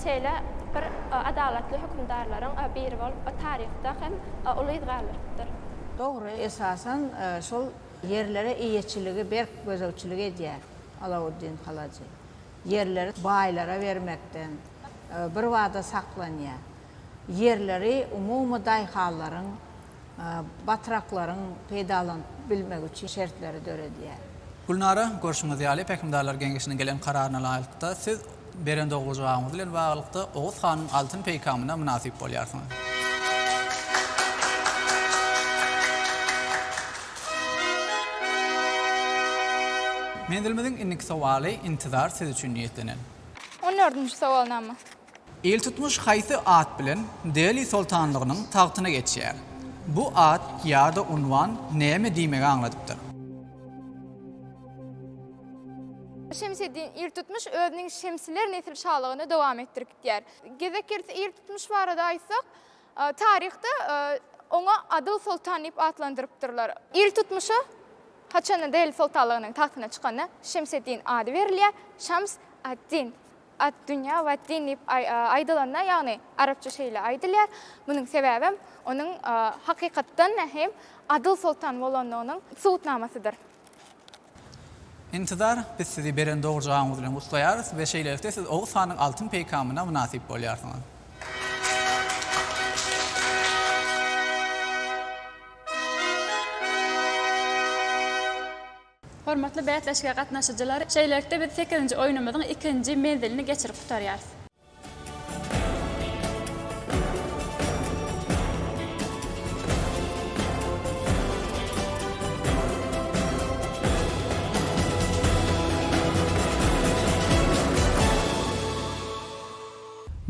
Şeýle bir adalatly hökümdarlaryň biri bolup taryhda hem uly yz galdyrypdyr. Dogry, esasan şol Ýerlere eýeçiligi berk gözegçilik edýär Alauddin Halajy. Ýerleri baýlara bermekden birbada saklanýar. Ýerleri umumy daýhanlaryň, batraklaryň peýdalanyp bilmegi üçin şertleri döredýär. Gülnara, görşüňiz ýaly, Pähimdarlar geňeşiniň gelen kararyna laýyklykda, siz Beren dogry jogabyňyz bilen baglylykda Oguz hanyň altyn peýkamyna mynasyp bolýarsyňyz. Menzilimiziň indiki sowaly Intizar siz üçin niýetlenen. On dördünji sowalnama. Iltutmuş haýsy at bilen Deli soltanlygynyň tagtyna geçýär? Bu at ýa-da unwan näme diýmegi aňladypdyr? Şemseddin Iltutmuş özüniň Şemsiler nesil şalygyny dowam etdirip gidýär. Gezek gelse Iltutmuş barada aýtsak, taryhda oňa Adyl soltan diýip atlandyrypdyrlar. Iltutmuşa haçanda Deli soltanlygynyň tagtyna çykanda Şemseddin ady berilýär, Şams ad-Din, ad-Dünýa we-Din diýip aýdylanda, ýagny arapça şeýle aýdylýar. Munuň sebäbem onuň hakykatdan hem adyl soltan bolandygynyň subutnamasydyr. Intizar, biz sizi beren dogry jogabyňyz bilen gutlaýarys we şeýlelikde siz Oguz hanyň altyn peýkamyna mynasyp bolýarsyňyz. Hormatly bäsleşige gatnaşyjylar, şeýlelikde biz sekizinji oýnumyzyň ikinji menzilini geçirip gutarýarys.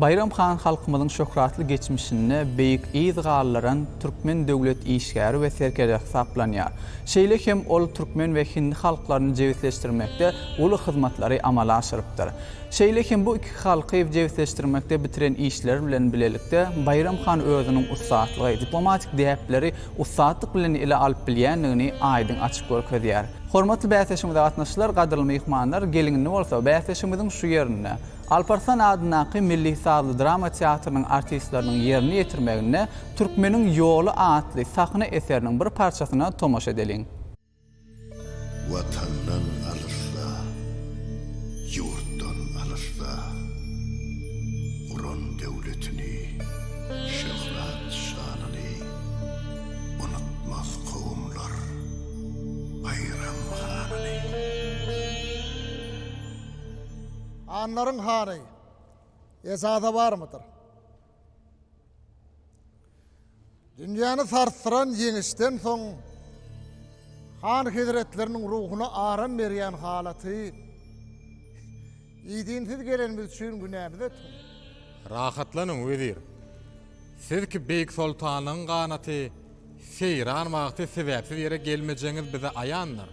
Baýram han halkymyzyň şöhratly geçmişinde beýik yz galdyran türkmen döwlet işgäri we serkerde hasaplanýar. Şeýle hem ol türkmen we hindi halklaryny jebisleşdirmekde uly hyzmatlary amala aşyrypdyr. Şeýle hem bu iki halky jebisleşdirmekde bitiren işleri bilen bilelikde Baýram han özüniň ussatlygy, diplomatik däpleri ussatlyk bilen ele alyp bilýändigini aýdyň açyp görkezýär. Hormatly bäsleşigimize gatnaşyjylar, gadyrly myhmanlar, geliň indi bolsa bäsleşigimiziň şu ýerinde Alparslan adyndaky Milli sazly drama teatrynyň artistleriniň ýerine ýetirmeginde Türkmeniň ýoly atly sahna eseriniň bir parçasyna tomaşa edeliň. Watandan alysda, ýurtdan alysda, Guran döwletini, şöhrat-şanyny Unutmaz kowumlar Baýram hanyny. Hanlaryň hany, ejaza barmydyr? Dünýäni sarsdyran ýeňişden soň han hezretleriniň ruhuna aram berýän halaty idinsiz gelenimiz üçin günämizi ötüň. Rahatlanyň, wezir. Siz ki beýik soltanlygyň ganaty, seýran wagty sebäpsiz ýere gelmejegiňiz bize aýandyr.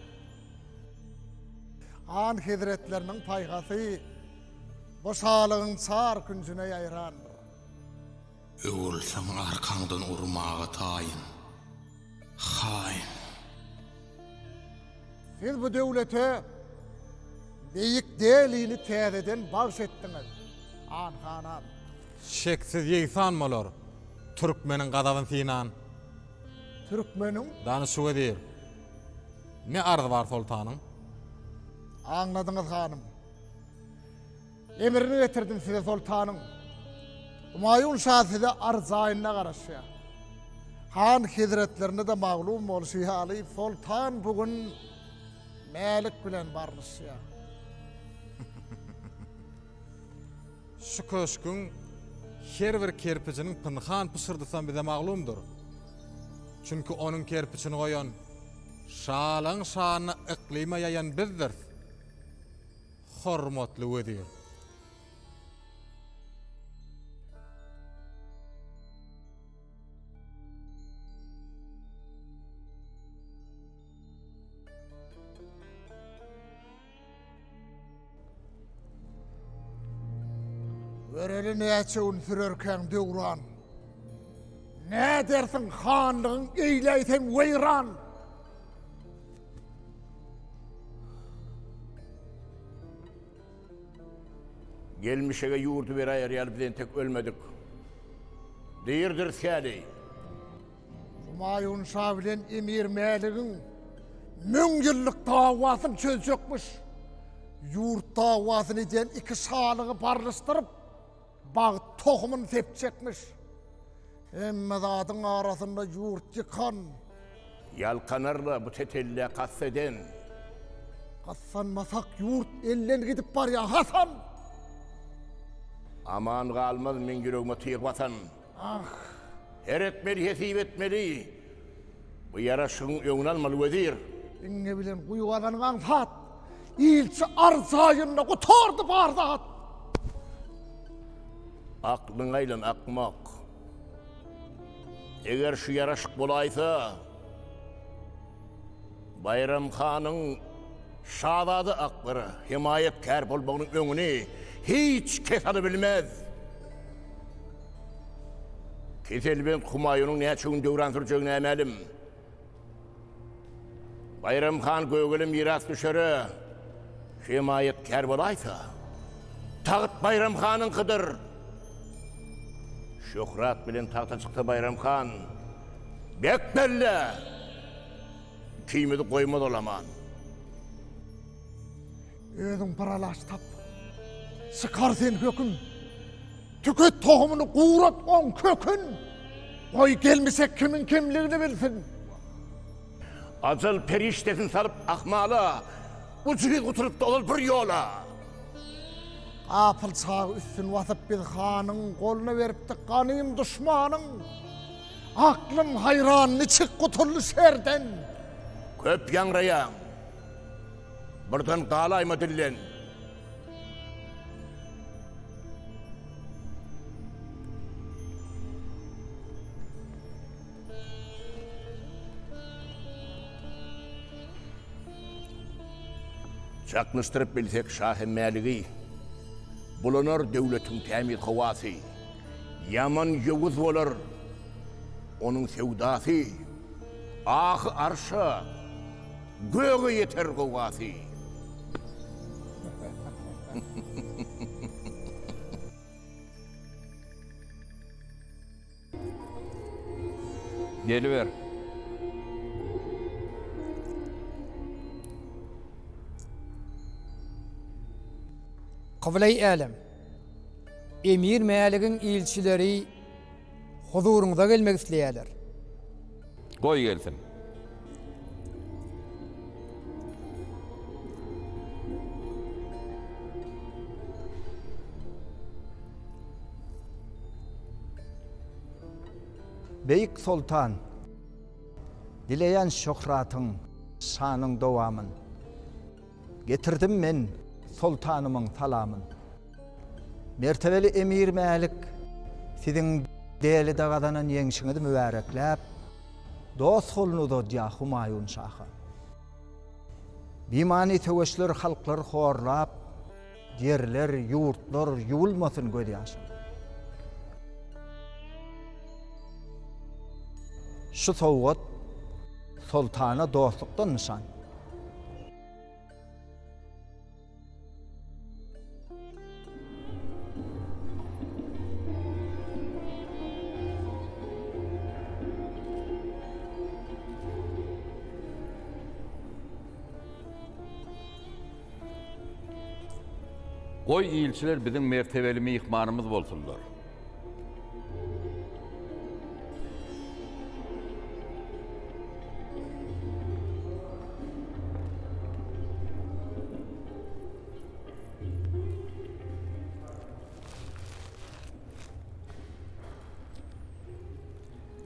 Han hezretleriniň paýhasy bu şalygyň çar künjüne ýaýrandyr. Öwrülseň arkaňdan urmaga taýyn, haýyn. Siz bu döwlete beýik Delini täzeden bagş etdiňiz, Han hanam. Şeksiz ýegsan bolar, türkmeniň gazabyn synan. Türkmeniň? Danyş wezir, ne arzy bar soltanyň? Aňladyňyz, hanym. Emrini getirdim size soltanyň. Humaýun şa size arzaýynda garaşýar. Han hezretlerine-de maglum bolşy ýaly, soltan bu gün Mälik bilen barlyşýar. Şu köşgüň her bir kerpijiniň pynhan pyşyrdysam bize maglumdyr. Çünki onuň kerpiçini goýan, şalaň şanyny yklyma ýaýan bizdiris. Hormatly wezir. Göreli näçe gün sürerkäň döwran. Nädersiň hanlygyň eýläýseň weýran. Gelmişege ýurdy beräýer ýaly biz entek ölmedik. Dirdiris häli. Humaýun şa bilen Emir Mäligiň müňýyllyk dawasyny çözjekmiş. Ýurt dawasyny edýän iki şalygy barlyşdyryp, bagt tohumyny sepjekmiş. Hemme zadyň arasynda ýurt ýykan. Ýalkanar-la bu tetellä kast eden. Gyssanmasak ýurt elden gidip barýar, Hasan! Aman galmaz meň ýüregime tyg basan. Ah! Her etmeli, hesip etmeli. Bu ýaraşygyň öňüni almaly, wezir. Iňňe bilen guýy gazanyň aňsat. Ilçi arzaýynda gutardy bar zat. Aklyňa aýlan, akmak. Eger şu ýaraşyk bolaýsa, Baýram hanyň şazada Akbara hemaýatkär bolmagynyň öňüni hiç kes alybilmez. Keselbent Humaýunyň näçe gün döwran sürjegi nämälim. Baýram han Gögele mirasdüşere hemaýatkär bolaýsa, tagt Baýram hanyňkydyr. Şöhrat bilen tagta çyksa Baýram han, bek belle! Ikimizi goýmaz ol aman. Özüň bir alaç tap. Çykar sen höküm. Tüket tohumyny gurat oň kökün. Goý gelmişek kimiň kimligini bilsin. Ajal perişdesin salyp ahmala, Ujyz gutulypdy ozal bir ýola. Gapyl çagy üstün basyp biz hanyň, Goluna beripdik ganym duşmanyň. Aklym haýran niçik gutuldy şerden. Köp ýaňraýaň. Birden galaýma dilden. Çaknyşdyryp bilsek şahy Mäligi, Bulanar döwletiň tämiz howasy. Ýaman ýowuz bolar onuň söwdasy, Ahy arşa, göge ýeter gowgasy. Geliber. Kyblaýy älem! Emir Mäligiň ilçileri huzuryňyza gelmek isleýärler. Goý gelsin. Beýik Soltan, dileýän şöhratyň, şanyň dowamyn. Getirdim men Soltanymyň salamyn. Mertebeli Emir Mälik, siziň Delide gazanan ýeňşiňizi mübärekläp, dost goluny uzadýar Humaýun şaha. Bimany söweşler halklary horlap, Ýerler, ýurtlar ýuwulmasyn gözýaşyň. Şu sowgat Soltana dostlukdan nyşan. Goý, ilçiler biziň mertebeli myhmanymyz bolsunlar.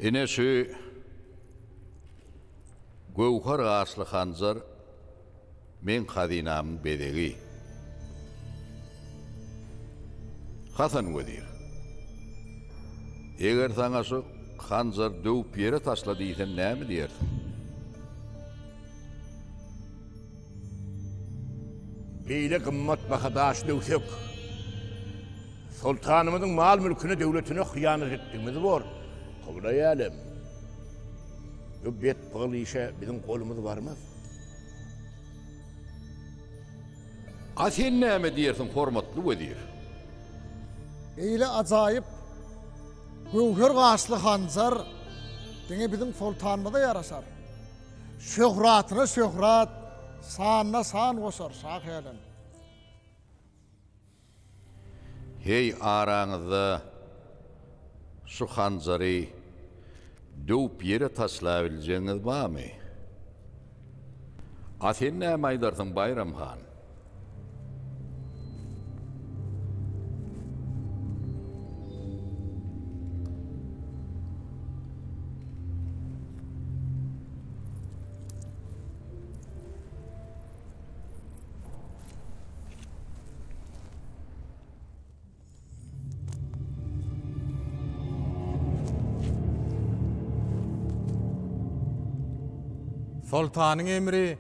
Ine şu göwher gaşly hanjar Meň hazynamyň bezegi. Hasan wezir, Eger saňa şu hanjary döwüp ýere taşla diýsem näme diýersiň? Beýle gymmatbaha daş döwsek. Soltanymyzyň mal-mülküne, döwletine hyýanat etdigimiz bor. Kyblaýy älem, bu betpygyl işe biziň golumyz barmaz. A sen näme diýersiň, hormatly wezir? Beýle ajaýyp göwher gaşly hanjar diňe biziň soltanymyza ýaraşar. Şöhratyna şöhrat, sanyna san goşar, şahy älem. Heý, araňyzda şu hanjary döwüp ýere taşlabiljegiňiz barmy? A sen näme aýdarsyň, Baýram han? Soltanyň emri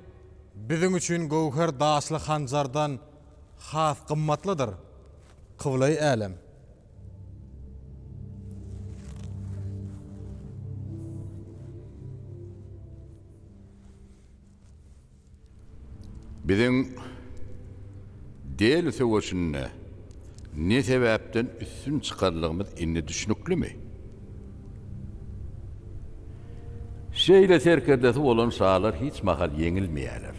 biziň üçin göwher daşly hanjardan has gymmatlydyr, kyblaýy älem. Biziň Deli söweşinde ne sebäpden üstün çykanlygymyz indi düşnüklimi? Şeýle serkerdesi bolan şalar hiç mahal ýeňilmeýärler.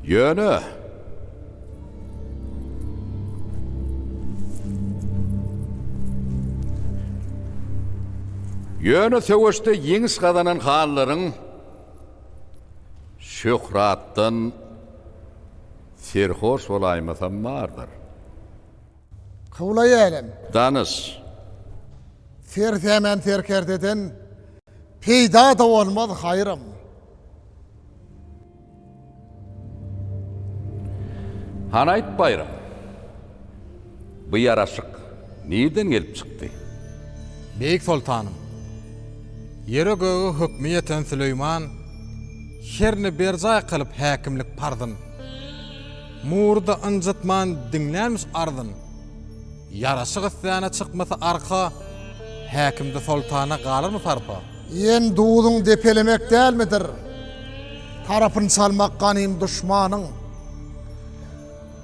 Ýöne. Ýöne söweşde ýeňiş gazanan hanlaryň şöhratdan serhoş bolaýmasam bardyr. Kyblaýy älem. Danyş. Sersämän serkerdeden peýda-da bolmaz, haýram. Hany aýt Baýram, bu ýaraşyk nirden gelip çykdy? Beýik soltanym, ýere-göge hökmi ýeten Süleýman herne berjaý kylyp häkimlik parzyn, Mury-da ynjytman diňlänmiş arzyn. Ýaraşyk isläne çykmasa arka, häkimde soltana galarmy sarpa? Iýen duzuň depelemek dälmidir? Tarapyny çalmak ganym duşmanyň.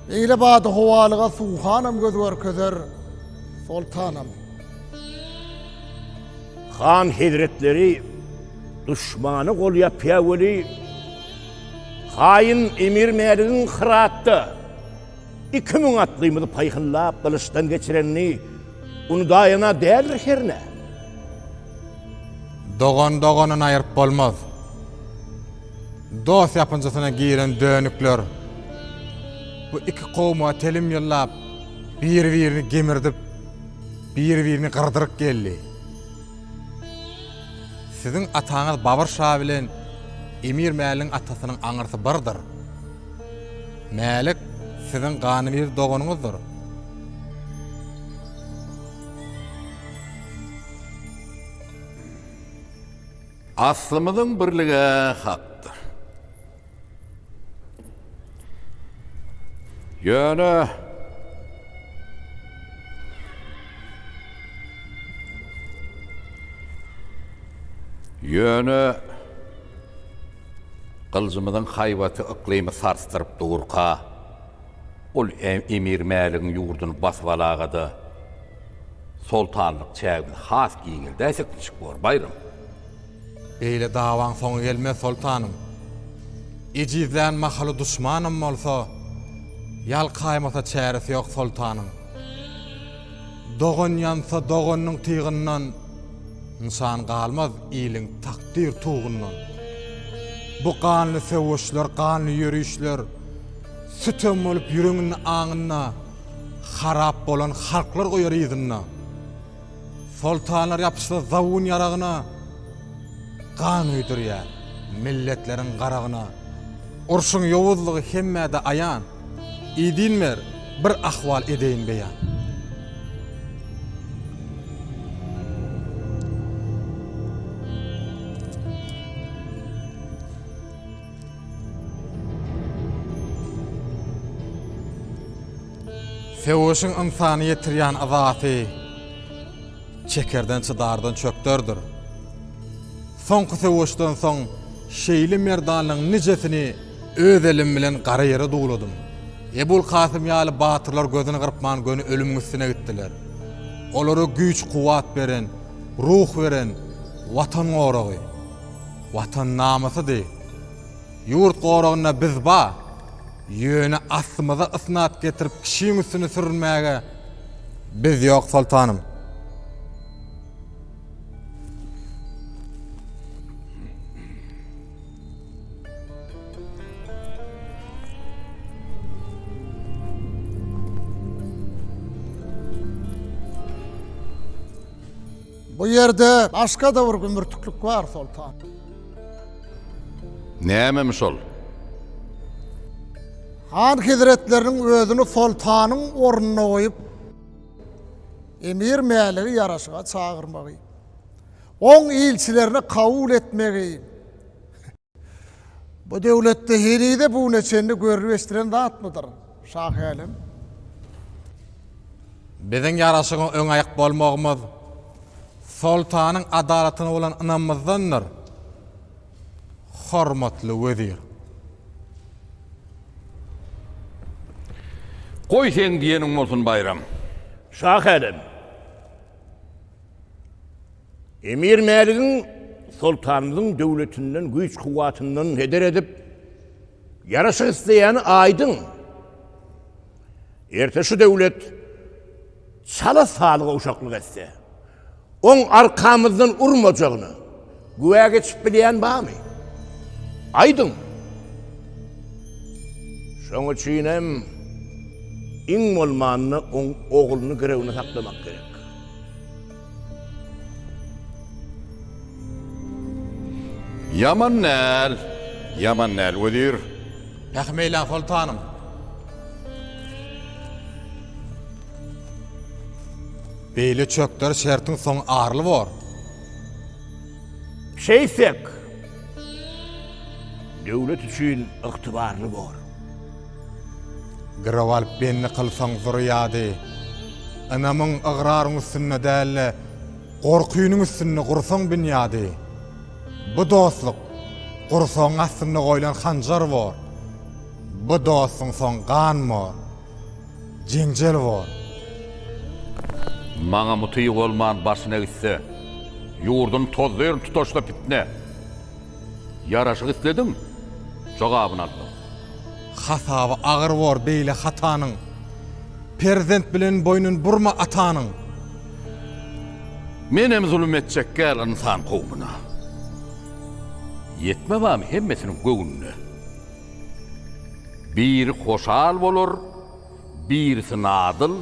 Beýle badyhowalyga Suhanam göz görkezer, soltanam. Han hezretleri duşmana gol ýapýar weli, haýyn Emir Mäligiň Hyratda 2000 atlymyzy paýhynlap gylyçdan geçirenini unudaýan-a däldir hernä? Dogan dogandan aýryp bolmaz. Dost ýapynjasyna giren dönükler bu iki kowuma telim ýyllap biri-birini gemirdip, biri-birini gyrdyryp geldi. Siziň ataňyz Babyr şa bilen Emir Mäligiň atasynyň aňyrsy birdir. Mälik siziň ganybir doganyňyzdyr. Aslymyzyň birligi hakdyr. Ýöne Ýöne gylyjymyzyň haýbaty yklymy sarsdyryp durka, ol Emir Mäligiň ýurduny basyp alaga-da, soltanlyk çägimizi has giňeldäýsek niçik bor, Baýram? Beýle dawaň soňy gelmez, soltanym. Ejizlän mahaly duşmanam bolsa, ýalkaýmasa çäresi ýok soltanyň. Dogan ýansa doganynyň tygyndan, nyşan galmaz iliň takdyr tugundan. Bu ganly söweşler, ganly ýörişler sütem bolup ýüreginde aňynda harap bolan halklar goýar yzynda. Soltanlar ýapyşsa zabun ýaragyna, Gan guýdurýar milletleriň garagyna. Urşuň ýowuzlygy hemmä-de aýan, Idin ber, bir ahwal edeýin beýan. Söweşiň ynsana ýetirýän yzasy çekerden çydardan çökderdir. Soňky söweşden soň şeýle merdanlaryň nijesini öz elim bilen gara ýere duwladym. Ebul Kasym ýaly batyrlar gözüni gyrpman göni ölümiň üstüne gitdiler. Olara güýç-kuwwat beren, ruh beren Watan goragy, Watan namysydy. Ýurt goragynda biz ba, ýöne aslymyza ysnat getirip kişiň üstüne sürünmäge biz ýok, soltanym. Bu ýerde başga-da bir gümürtiklik bar, soltan. Nämemiş ol? Han hezretleriniň özüni soltanyň ornuna goýup, emir Mäligi ýaraşyga çagyrmagy, oň ilçilerini kabul etmegi bu döwletde henize-bu güne çenli görlüp eşidilen zatmydyr, şahy-älem? Biziň ýaraşygyň öňaýak bolmagymyz Soltanyň adalatyna bolan ynamymyzdandyr, hormatly wezir. Goý seň diýeniň bolsun, Baýram. Şahy-älem, Emir Mäligiň soltanymyzyň döwletinden, güýç-kuwwatyndan heder edip, ýaraşyk isleýäni aýdyň. Erte şu döwlet çala saly gowşaklyk etse, oň arkamyzdan urmajagyna güwä geçip bilýän barmy? Aýdyň! Şoň üçinem iň bolmanda oň ogluny girewine saklamak gerek. Ýaman däl, ýaman däl, wezir. Pähim eýläň, soltanym. Beýle çökder şertiň soňy arly bor. Şeýtsek, döwlet üçin ygtybarly bor. Girew alyp bendi kylsaň zürýady, Ynamyň, ygraryň üstünde däl-de, gorkynyň üstünde gursaň binýady. Bu dostluk, gursagyň astynda goýlan hanjar bor. Bu dostuň soňy gan bor, jeňjel bor. Maňa mutyg bolman başyna gitse, Ýurduny tozdyryn tutaşsa pitne. Ýaraşyk islediň, jogabyny aldyň. Hasaby agyr bor beýle hatanyň. Perzent bilen boýnun burma atanyň. Menem zulum etjek gäl ynsan kowmuna. Ýetme bamy hemmesiniň göwnüne. Biri hoşal bolar, birisi nadyl.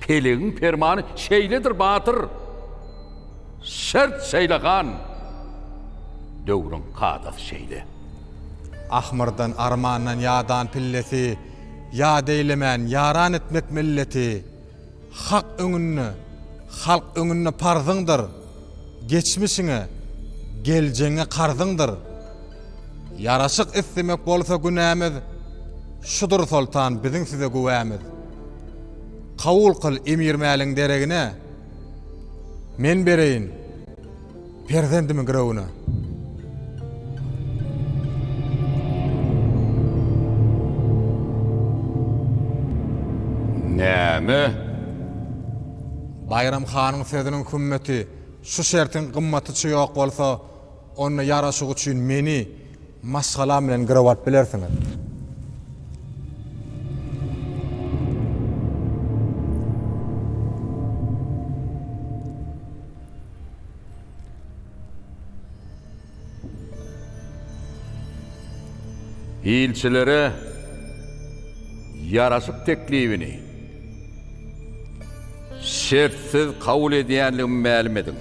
Pelegiň permany şeýledir batyr. Şert şeýle han. Döwrüň kadasy şeýle. Ahmyrdan, armandan ýadan pillesi, Ýat eýlemän, ýaran etmek milleti. Hak öňünde, halk öňünde parzyňdyr, Geçmişiňe, geljegiňe karzyňdyr. Ýaraşyk islemek bolsa günämiz, Şudur soltan biziň size güwämiz. Kabul kyl Emir Mäliň deregine, Men bereýin perzendimi girewine. Näme? Baýram hanyň sözüniň hümmeti şu şertiň gymmatyça ýok bolsa, onda ýaraşyk üçin meni maşgalam bilen girew alyp bilersiňiz. Ilçilere ýaraşyk teklibini şertsiz kabul edýänligimi mälim ediň.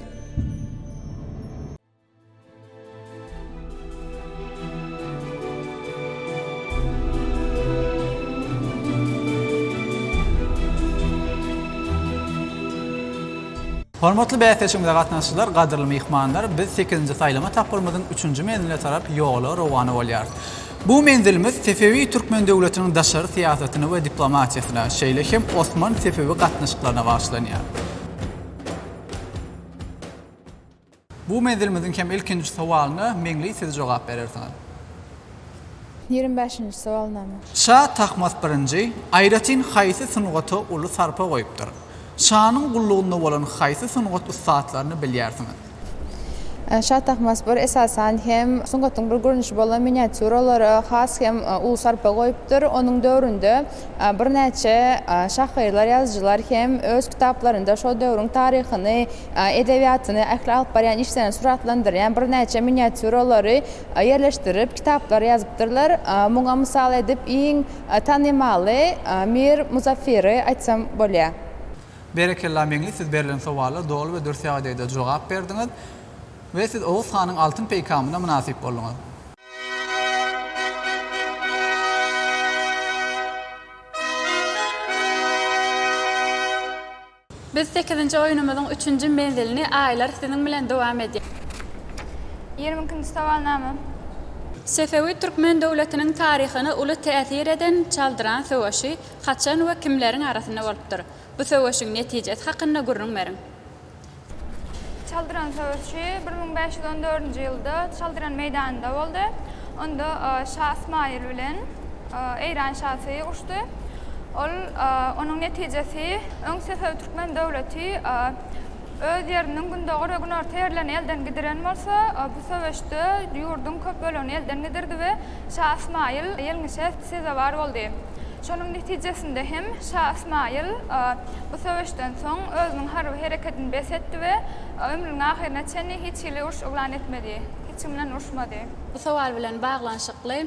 Hormatly bäsleşigimize gatnaşyjylar, gadyrly myhmanlar, biz sekizinji saýlama tapgyrymyzyň üçünji menziline tarap ýola rowana bolýarys. Bu menzilimiz Sefewi türkmen döwletiniň daşary syýasatyna we diplomatiýasyna, şeýle hem Osman-Sefewi gatnaşyklaryna bagyşlanýar. Bu menzilimiziň hem ilkinji sowalyna Meňli siz jogap berersiňiz. Ýigrimi bäşinji sowalnama. Şa Tahmas birinji aýratyn haýsy sungata uly sarpa goýupdyr? Şanyň gullugynda bolan haýsy sungat ussatlaryny bilýärsiňiz? Şa Tahmas bir esasan hem sungatyň bir görnüşi bolan miniatýuralara has hem uly sarpa goýupdyr. Onuň döwründe birnäçe şahyrlar, ýazyjylar hem öz kitaplarynda şol döwrüň taryhyny, edebiýatyny, ähli alyp barýan işlerini suratlandyrýan birnäçe miniatýuralary ýerleşdirip, kitaplar ýazypdyrlar. Muňa mysal edip, iň tanymaly Mir Muzaffiri aýtsam bolýar. Berekella Meňli siz berlen sowala doly we dürs ýagdaýda jogap berdiňiz we siz Oguz hanyň altyn peýkamyna mynasyp bolduňyz. Biz sekizinji oýnumyzyň üçünji menzilini Aýlar siziň bilen dowam edýär. Ýigrimi ikinji sowalnama. Sefewi türkmen döwletiniň taryhyna uly täsir eden Çaldyran söweşi haçan we kimleriň arasynda bolupdyr? Bu söweşiň netijesi hakynda gürrüň beriň. Çaldyran söweşi 1514-nji ýylda Çaldyran meýdanynda boldy. Onda şa Ysmaýyl bilen Eýran şasy uruşdy. Ol onuň netijesi öň Sefewi türkmen döwleti öz ýeriniň gündogar we günorta ýerlerini elden gidiren bolsa, bu söweşde ýurduň köp bölegini elden gidirdi we şa Ysmaýyl ýelňişe sezewar boldy. Şonuň netijesinde hem şa Ysmaýyl bu söweşden soň özüniň harby herekedini bes etdi we ömrüniň ahyryna çenli hiç hili uruş yglan etmedi, hiç kim bilen uruşmady. Bu sowal bilen baglanyşykly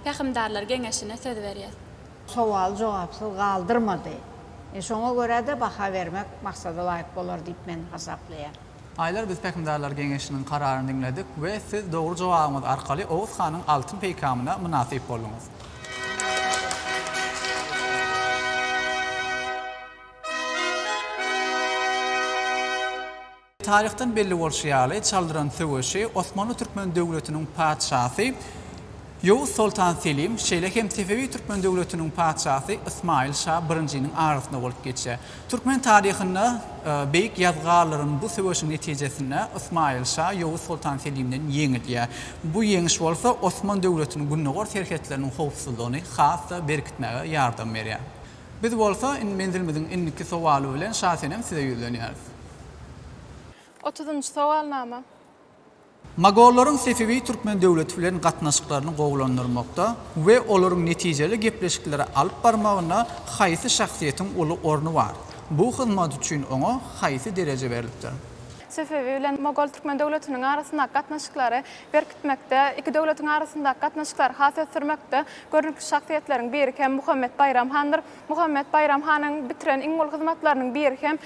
Pähimdarlar geňeşine söz berýäs. Sowaly jogapsyz galdyrmady. Şoňa görä-de baha bermek maksada laýyk bolar diýip men hasaplaýan. Aýlar biz Pähimdarlar geňeşiniň kararyny diňledik we siz dogry jogabyňyz arkaly Oguz hanyň altyn peýkamyna mynasyp bolduňyz. Taryhdan belli bolşy ýaly, Çaldyran söweşi Osmanly türkmen döwletiniň patyşasy Ýowuz soltan Selim, şeýle hem Sefewi türkmen döwletiniň patyşasy Ysmaýyl şa birinjiniň arasynda bolup geçýär. Türkmen taryhynda beýik ýazgy galdyran bu söweşiň netijesinde Ysmaýyl şa Ýowuz soltan Selimden ýeňilýär. Bu ýeňiş bolsa Osman döwletiniň gündogar serhetleriniň howpsuzlygyny has-da berkitmäge ýardam berýär. Biz bolsa indi menzilimiziň indiki sowaly bilen Şasenem size ýüzlenýäris. Otuzynjy sowalnama. Mogollaryň Sefewi türkmen döwleti bilen gatnaşyklaryny gowulandyrmakda we olaryň netijeli gepleşikleri alyp barmagynda haýsy şahsyýetiň uly orny bar? Bu hyzmat üçin oňa haýsy dereje berlipdir? Sefewi bilen Mogol türkmen döwletiniň arasyndaky gatnaşyklary berkitmekde, iki döwletiň arasyndaky gatnaşyklary has ösdürmekde görnükli şahsyýetleriň biri hem Muhammet Baýram handyr. Muhammet Baýram hanyň bitiren iň uly hyzmatlarynyň biri hem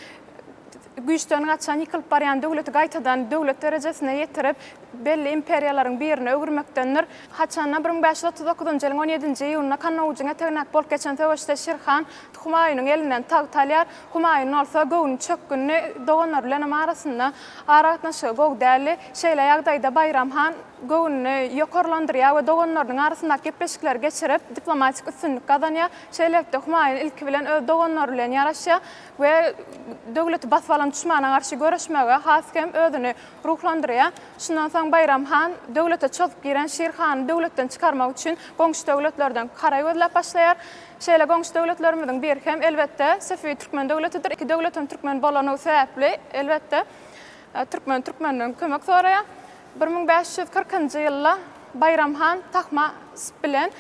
güýçden gaçan, ýykylyp barýan döwleti gaýtadan döwlet derejesine ýetirip, belli imperiýalaryň birine öwürmekdendir. Haçanda 1539-njy ýylyň on ýedinji iýunynda Kannawujyň etegindäki bolup geçen söweşde Şir han Humaýunyň elinden tagt alýar. Humaýun bolsa göwni çökgündi, doganlary bilenem arasynda aragatnaşygy gowy däldi. Şeýle ýagdaýda Baýram han göwnüni ýokarlandyrýar we doganlarynyň arasyndaky gepleşikleri geçirip, diplomatik üstünlik gazanýar. Şeýlelikde, Humaýun ilki bilen öz doganlary bilen ýaraşýar. We döwleti basyp alan duşmana garşy göreşmege has hem özüni ruhlandyrýar. Şundan soň Baýram han döwlete çozup giren Şir hany döwletden çykarmak üçin goňşy döwletlerden haraý gözläp başlaýar. Şeýle goňşy döwletlerimiziň biri hem, elbetde, Sefewi türkmen döwletidir. Iki döwletem türkmen bolany sebäpli, elbetde, türkmen türkmenden kömek soraýar. 1540-njy ýylda Baýram han Tahmasp bilen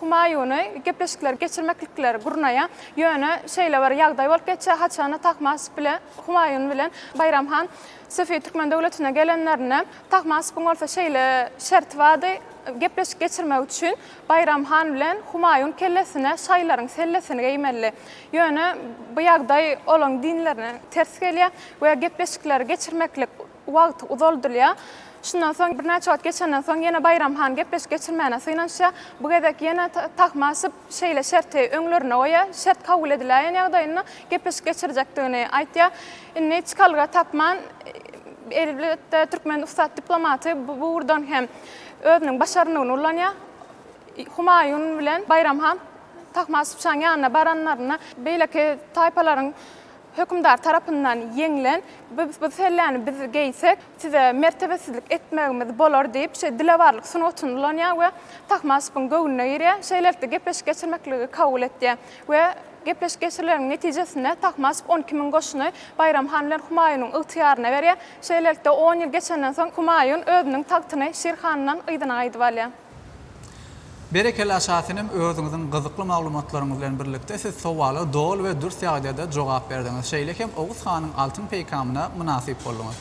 Humaýuny gepleşikleri geçirmeklikleri gurnaýar. Ýöne şeýle bir ýagdaý bolup geçýär, haçanda Tahmasp bilen Humaýun bilen Baýram han Sefewi türkmen döwletine gelenlerinde Tahmaspyň bolsa şeýle şerti bardy, gepleşik geçirmek üçin Baýram han bilen Humaýun kellesine şaýlaryň sellesini geýmelidi. Ýöne bu ýagdaý olaryň dinlerine ters gelýär we gepleşikleri geçirmeklik wagty uzaldylýar. Şundan soň birnäçe wagt geçenden soň ýene Baýram han gepleşik geçirmäne synanyşýar. Bu gezek ýene Tahmasyp şeýle şerti öňlerine goýýar. Şert kabul ediläýen ýagdaýynda gepleşik geçirjekdigini aýtýar. Indi çykalga tapman, elbetde türkmen ussat diplomaty bu ugurdan hem özüniň başarnygyny ullanýar. Humaýun bilen Baýram han Tahmasp şaň ýanyna baranlarynda beýleki taýpalaryň hökümdary tarapyndan ýeňlen bu selläni biz geýsek, size mertebesizlik etmegimiz bolar diýip, şeý dilewarlyk sungatyny ulanýar we Tahmaspyň göwnüne girýär. Şeýlelikde gepleşik geçirmekligi kabul etýär we gepleşik geçirileriniň netijesinde Tahmasp 12 müň goşuny Baýram han bilen Humaýunyň ygtyýaryna berýär. Şeýlelikde on ýyl geçenden soň Humaýun özüniň tagtyny Şir handan yzyna gaýdyp alýar. Berekella Şasenem özüňiziň gyzykly maglumatlaryňyz bilen birlikde siz sowala doly we dürs ýagdaýda jogap berdiňiz. Şeýle hem Oguz hanyň altyn peýkamyna mynasyp bolduňyz.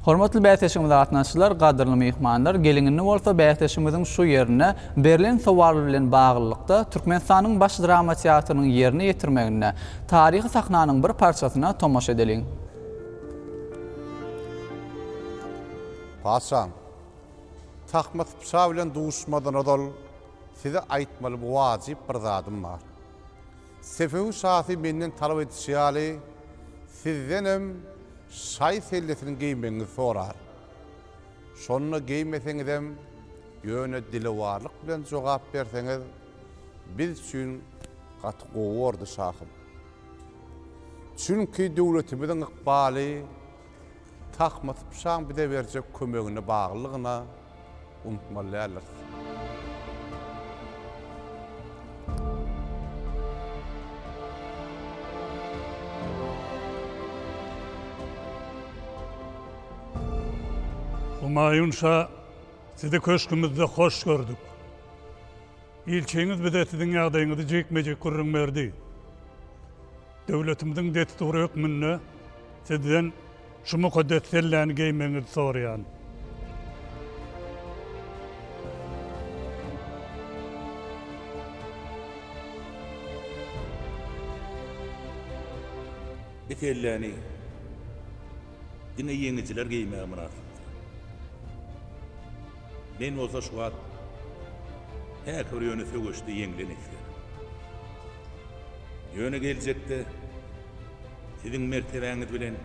Hormatly bäsleşigimize gatnaşyjylar, gadyrly myhmanlar, geliň indi bolsa bäsleşigimiziň şu ýerinde berlen sowal bilen baglylykda Türkmenistanyň Baş drama teatrynyň ýerine ýetirmeginde taryhy sahnanyň bir parçasyna tomaşa edeliň. Patyşahym, Tahmasp şa bilen duşmazdan ozal size aýtmaly bu wajyp bir zadym bar. Sefewi şasy menden talap edişi ýaly, sizdenem şaý sellesini geýmegiňizi sorar. Şonda geýmeseňizem, ýöne dilewarlyk bilen jogap berseňiz, biz üçin gaty gowy bordy, şahym. Çünki döwletimiziň ykbaly Tahmasp şaň bize berjek kömegine baglydygyna unutmaly däldiris. Humaýun şa, sizi köşgümizde hoş gördük. Ilçiňiz bize siziň ýagdaýyňyzy jikme-jik gürrüň berdi. Döwletimiziň dessury hökmünde sizden şu mukaddes selläni geýmegiňizi soraýan. Bu selläni diňe ýeňijiler geýmäge mynasypdyr. Men bolsa şu wagt häki bir ýöne söweşde ýeňlen esger. Ýöne geljekde siziň mertebäňiz bilen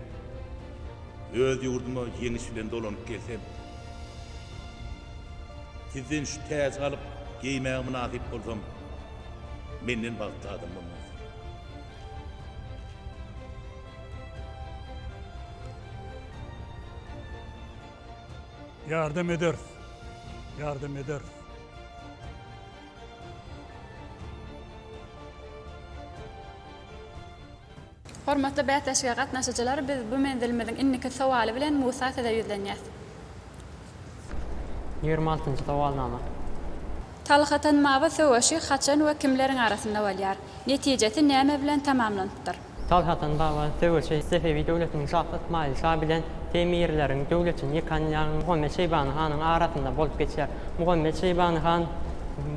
öz ýurduma ýeňiş bilen dolanyp gelsem, sizden şu täji alyp geýmäge mynasyp bolsam, menden bagtly adam bolmaz. Ýardam ederis. Ýardam ederis. Hormatly bäsleşige gatnaşyjylar, biz bu menzilimiziň indiki sowaly bilen Musa size ýüzlenýäs. Ýigrimi altynjy sowalnama. Talhatanmawa söweşi haçan we kimleriň arasynda bolýar? Netijesi näme bilen tamamlanypdyr? Talhatan baba söweşi Sefewi döwletiniň şasy Ysmaýyl şa bilen Teýmirileriň döwletini ýykan ýagny Muhammet Şeýbany hanyň arasynda bolup geçýär. Muhammet Şeýbany han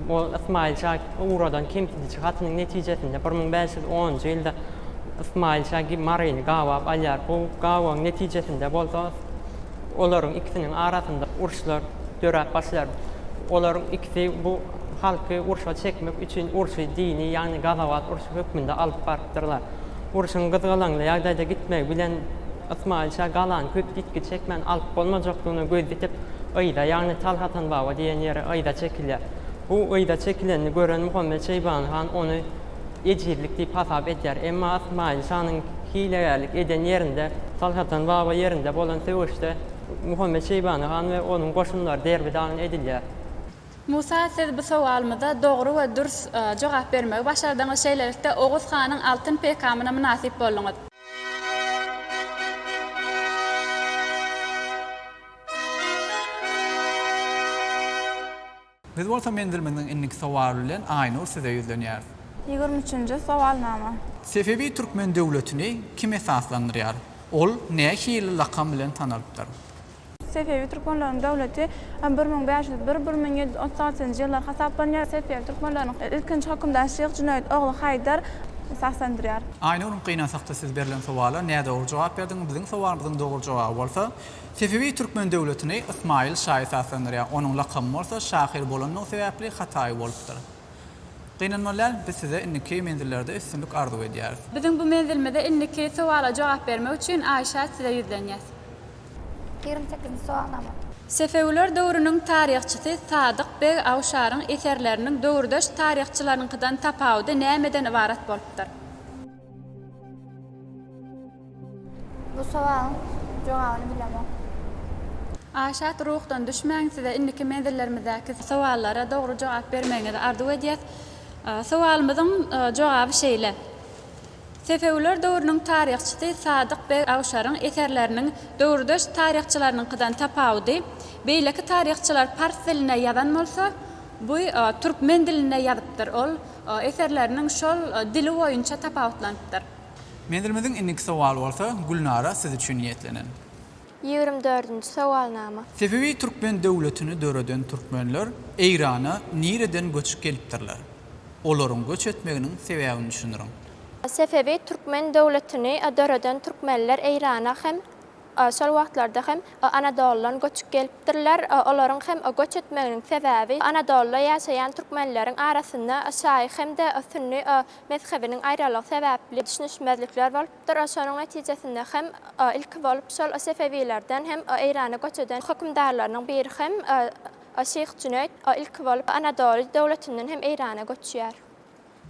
ol Ysmaýyl şa ugradan kemsidiji hatynyň netijesinde 1510-njy ýylda Ysmaýyl şa Maryny gabap alýar. Bu gabawyň netijesinde bolsa olaryň ikisiniň arasynda uruşlar döräp başlaýar. Olaryň ikisi bu halky urşa çekmek üçin urşy dini, ýagny gazawat urşy hökmünde alyp barypdyrlar. Urşuň gyzgalaňly ýagdaýda gitmegi bilen Ysmaýyl şa galany köp ýitgi çekmän alyp bolmajakdygyna göz ýetip, yza, ýagny Talhatanbaba diýen ýere yza çekilýär. Bu yza çekilenini gören Muhammet Şeýbany han ony ejizlik diýip hasap edýär. Emma Ysmaýyl şanyň hilegärlik eden ýerinde, Talhatanbaba ýerinde bolan söweşde Muhammet Şeýbany han we onuň goşunlary derbi-dagyn edilýär. Musa, siz bu sowalymyza dogry we dürs jogap bermegi başardyňyz. Şeýlelikde, Oguz hanyň altyn peýkamyna mynasyp bolduňyz. Biz bolsa menzilimiziň indiki sowaly bilen Aýnur size ýüzlenýäris. Ýigrimi üçünji sowalnama. Sefewi türkmen döwletini kim esaslandyrýar? Ol nähili lakam bilen tanalypdyr? Sefewi türkmenleriniň döwleti 1501, 1736-njy ýyllar hasaplanýar. Sefewi türkmenleriniň ilkinji hökümdary Şyh Jüneýit ogly Haýdar esaslandyrýar. Aýnurum gynansakda siz berlen sowala nädogry jogap berdiňiz biziň sowalymyzyň dogry jogaby bolsa Sefewi türkmen döwletini Ysmaýyl şa esaslandyrýar onuň lakamy bolsa şahyr bolandygy sebäpli Hataýy bolupdyr. Gynanmaly däl, biz size indiki menzillerde üstünlik arzuw edýäris. Biziň bu menzilimizde indiki sowala jogap bermek üçin Aýşat size ýüzlenýäs. Ýigrimi sekizinji sowalnama. Sefewiler döwrüniň taryhçysy Sadyk beg Awşaryň eserleriniň döwürdeş taryhçylaryňkydan tapawudy nämeden ybarat bolupdyr? Bu sowalyň jogabyny bilemok. Aýşat ruhdan düşmäň size indiki menzillerimizdäki sowallara dogry jogap bermegiňizi arzuw edýäs. Sowalymyzyň jogaby şeýle. Sefewiler döwrüniň taryhçysy Sadyk beg Awşaryň eserleriniň döwürdeş taryhçylarynyňkydan tapawudy, beýleki taryhçylar pars dilinde ýazan bolsa, bu türkmen dilinde ýazypdyr. Ol eserleriniň şol dili boýunça tapawutlanypdyr. Menzilimiziň indiki sowaly bolsa Gülnara siz üçin niýetlenen. Ýigrimi dördünji sowalnama. Sefewi türkmen döwletini döreden türkmenler Eýrana nireden göçüp gelipdirler? Olaryň göç etmeginiň sebäbini düşündiriň. Sefewi türkmen döwletini döreden türkmenler Eýrana hem şol wagtlarda hem Anadoludan göçüp gelipdirler. Olaryň hem göç etmeginiň sebäbi Anadoluda ýaşaýan türkmenleriň arasynda şaýy hem-de sünni mezhebiniň aýralygy sebäpli düşünişmezlikler bolupdyr. Şonuň netijesinde hem ilki bolup şol sefewilerden hem Eýrana göç eden hökümdarlarynyň biri hem Şyh Jüneýt ilki bolup Anadoly döwletinden hem Eýrana göçýär.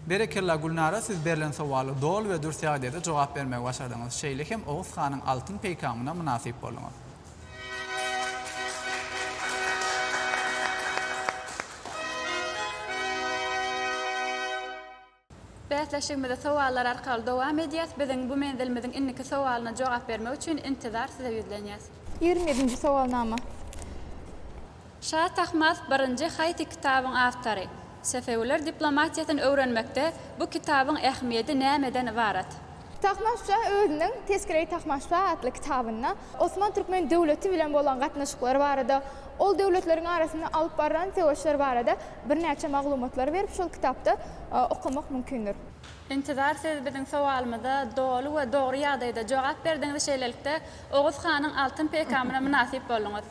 Berekella Gülnara siz berlen sowala doly we dürs ýagdaýda jogap bermegi başardyňyz. Şeýle hem Oguz hanyň altyn peýkamyna mynasyp bolduňyz. Bäsleşigimizi sowallar arkaly dowam edýäs. Biziň bu menzilimiziň indiki sowalyna jogap bermek üçin Intizar size ýüzlenýäs. Ýigrimi ýedinji sowalnama. Şa Tahmasp birinji haýsy kitabyň awtory? Sefewiler diplomatiýasyny öwrenmekde bu kitabyň ähmiýedi nämeden ybarat? Tahmasp şa özüniň Tezkire-i Tahmasp atly kitabynda Osman türkmen döwleti bilen bolan gatnaşyklary barada, ol döwletleriň arasynda alyp barlan söweşler barada birnäçe maglumatlary berip şol kitapda okamak mümkindir. Intizar siz biziň sowalymyza doly we dogry ýagdaýda jogap berdiňiz şeýlelikde Oguz hanyň altyn peýkamyna mynasyp bolduňyz.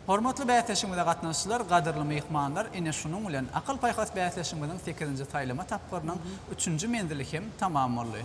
Hormatly bäsleşigimize gatnaşyjylar, gadyrly myhmanlar, ine şunuň bilen Akyl-paýhas bäsleşigimiziň sekizinji saýlama tapgyrynyň üçünji menzili hem tamam boldy.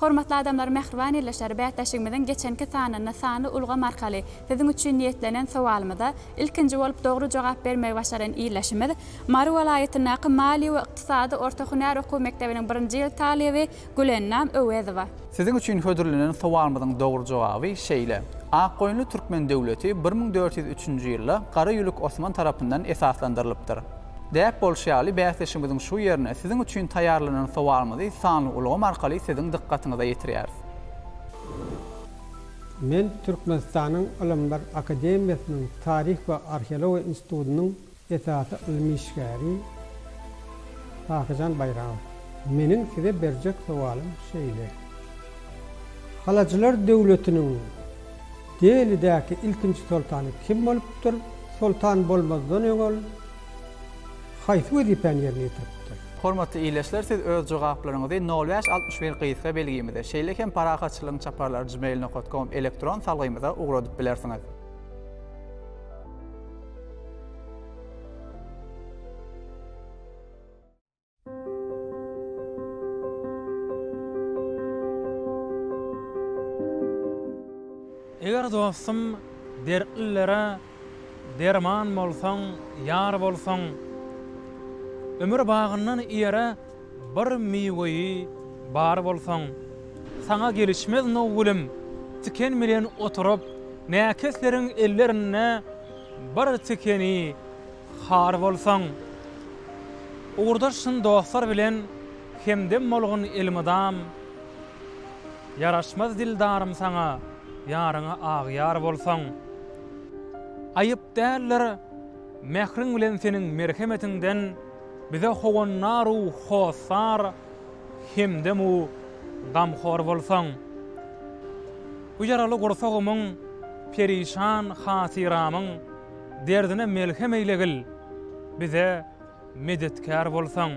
Hormatly adamlar mähriban ildeşler bäsleşigimiziň geçenki sanynda sanly ulgam arkaly siziň üçin niýetlenen sowalymyza ilkinji bolup dogry jogap bermegi başaran ildeşimiz Mary welaýatyndaky maliýe we ykdysady orta hünär okuw mekdebiniň birinji ýyl talyby Gülennam Öwezowa. Siziň üçin hödürlenen sowalymyzyň dogry jogaby şeýle, Akgoýunly türkmen döwleti 1403-nji ýylda Gara Ýülük Osman tarapyndan esaslandyrylypdyr. Däp bolşy ýaly, bäsleşigimiziň şu ýerine siziň üçin taýýarlanan sowalymyzy sanly ulgam arkaly siziň dykgatyňyza ýetirýäris. Men Türkmenistanyň Ylymlar akademiýasynyň Taryh we arheologiýa institutynyň esasy ylmy işgäri Kakajan Baýramow. Meniň size berjek sowalym şeýle. Halajylar döwletiniň Delidäki ilkinji soltany kim bolupdyr? Soltan bolmazdan öň ol haýsy wezipäni ýerine ýetiripdir? Hormatly ildeşler siz öz jogaplaryňyzy nol bäş 61 gysga belgimize, şeýle hem Parahatçylygyň çaparlary gmail nokat kom elektron salgymyza ugradyp bilersiňiz. Eger dostum dertlilere derman bolsaň, ýar bolsaň, Ömür bagyndan iýere bir miweýi bar bolsaň. Saňa gelişmez nowgülüm, tiken bilen oturyp, Näkesleriň ellerinde bir tikeni har bolsaň. Ugurdaş çyn dostlar bilen hemdem bolgun elmydam. Ýaraşmaz dildarym saňa, ýaryňa agýar bolsaň. Aýyp däldir, mähriň bilen seniň merhemetiňden bize howandar-u hossar, hemdem-u gamhor bolsaň. Bu ýaraly gursagymyň, perişan hatyramyň derdine melhem eýlegil, bize medetkär bolsaň.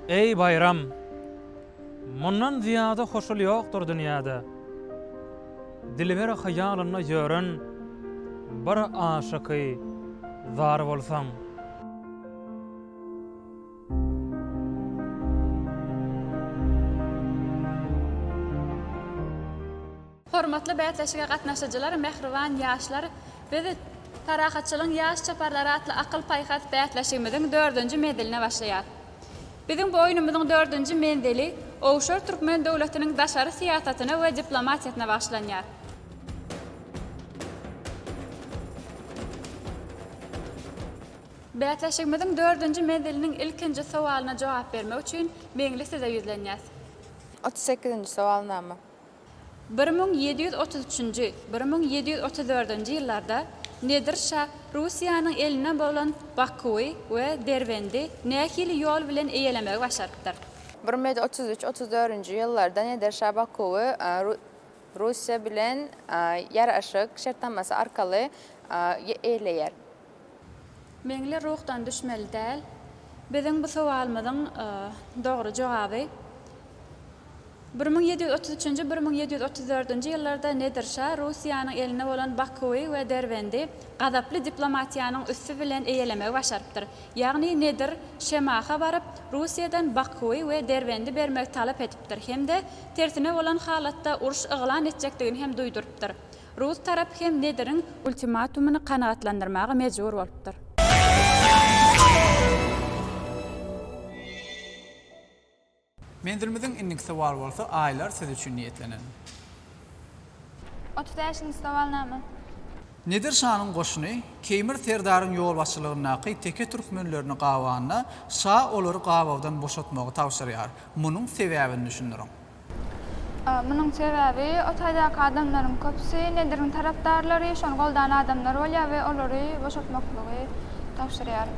Eý, Baýram! Mundan zyýada hoşul ýokdur dünýäde. Dilber hyýalynda ýören bir aşyky zar bolsaň. Hormatly bäsleşige gatnaşyjylar, mähriban ýaşlar, biz Parahatçylygyň ýaş çaparlary atly akyl-paýhas bäsleşigimiziň dördünji menziline başlaýarys. Biziň bu oýnumyzyň dördünji menzili Owşar türkmen döwletiniň daşary syýasatyna we diplomatiýasyna bagyşlanýar. Bäsleşigimiziň dördünji menziliniň ilkinji sowalyna jogap bermek üçin Meňli size ýüzlenýäs. Otuz sekizinji sowalnama. 1733-nji, 1734-nji ýyllarda Nedir şa Russiýanyň elinde bolan Bakuwy we Derbendi nähili ýol bilen eýelemegi başarypdyr? 1733, 34-nji ýyllarda Nedir şa Bakuwy Russiýa bilen ýaraşyk şertnamasy arkaly eýeleýär. Meňli ruhdan düşmeli däl. Biziň bu sowalymyzyň dogry jogaby 1733-nji, 1734-nji ýyllarda Nedir şa Russiýanyň elinde bolan Bakuwy we Derbendi gazaply diplomatiýanyň üsti bilen eýelemegi başarypdyr. Ýagny Nedir Şemaha baryp, Russiýadan Bakuwy we Derbendi bermegi talap edipdir hem-de tersine bolan halatda uruş yglan etjekdigini hem duýdurypdyr. Rus tarapy hem Nediriň ultimatumyny kanagatlandyrmaga mejbur bolupdyr. Menzilimiziň indiki sowaly bolsa Aýlar siz üçin niýetlenen. Otuz bäşinji sowalnama. Nedir şanyň goşuny Keýmir serdaryň ýolbaşçylygyndaky teke türkmenlerini gabanda, şa olary gabawdan boşatmagy tabşyrýar. Munuň sebäbini düşündiriň. Munuň sebäbi o taýdaky adamlaryň köpüsi Nediriň tarapdarlary, şony goldan adamlar bolýar we olary boşatmaklygy tabşyrýar.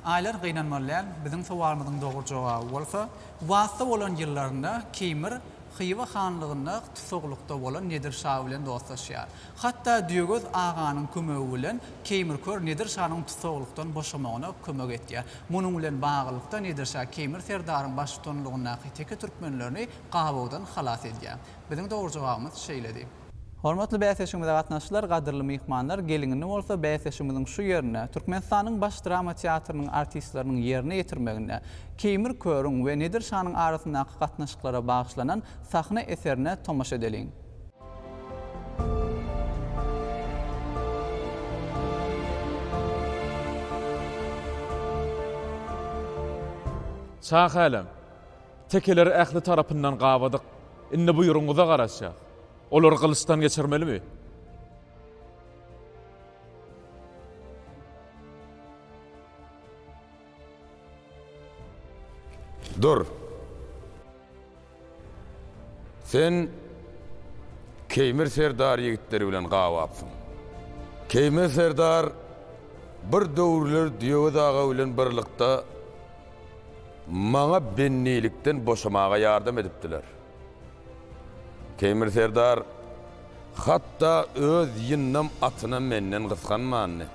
Aýlar gynanmaly däl, biziň sowalymyzyň dogry jogaby bolsa, Wasda bolan ýyllarynda Keýmir Hywa hanlygynda tussaglykda bolan Nedir şa bilen dostlaşýar. Hatda Düýegöz aganyň kömegi bilen Keýmir kör Nedir şanyň tussaglykdan boşamagyna kömek etýär. Munuň bilen baglylykda Nedir şa Keýmir serdaryň baştutanlygyndaky teke türkmenlerini gabawdan halas edýär. Biziň dogry jogabymyz şeýledi. Hormatly bäsleşigimize gatnaşyjylar, gadyrly myhmanlar, geliň indi bolsa bäsleşigimiziň şu ýerinde Türkmenistanyň Baş drama teatrynyň artistleriniň ýerine ýetirmeginde Keýmir körüň we Nedir şanyň arasyndaky gatnaşyklara bagyşlanan sahna eserine tomaşa edeliň. Şahy-älem, tekeleri ähli tarapyndan gabadyk. Indi buýrugyňyza garaşýas. Olary gylyçdan geçirmelimi? Dur. Sen Keýmir serdar ýigitleri bilen gabapsyň. Keýmir serdar bir döwürler Düýegöz aga bilen birlikde maňa bendilikden boşamaga ýardam edipdiler. Keýmir serdar hatda öz ýyndam atynam menden gysganmandy.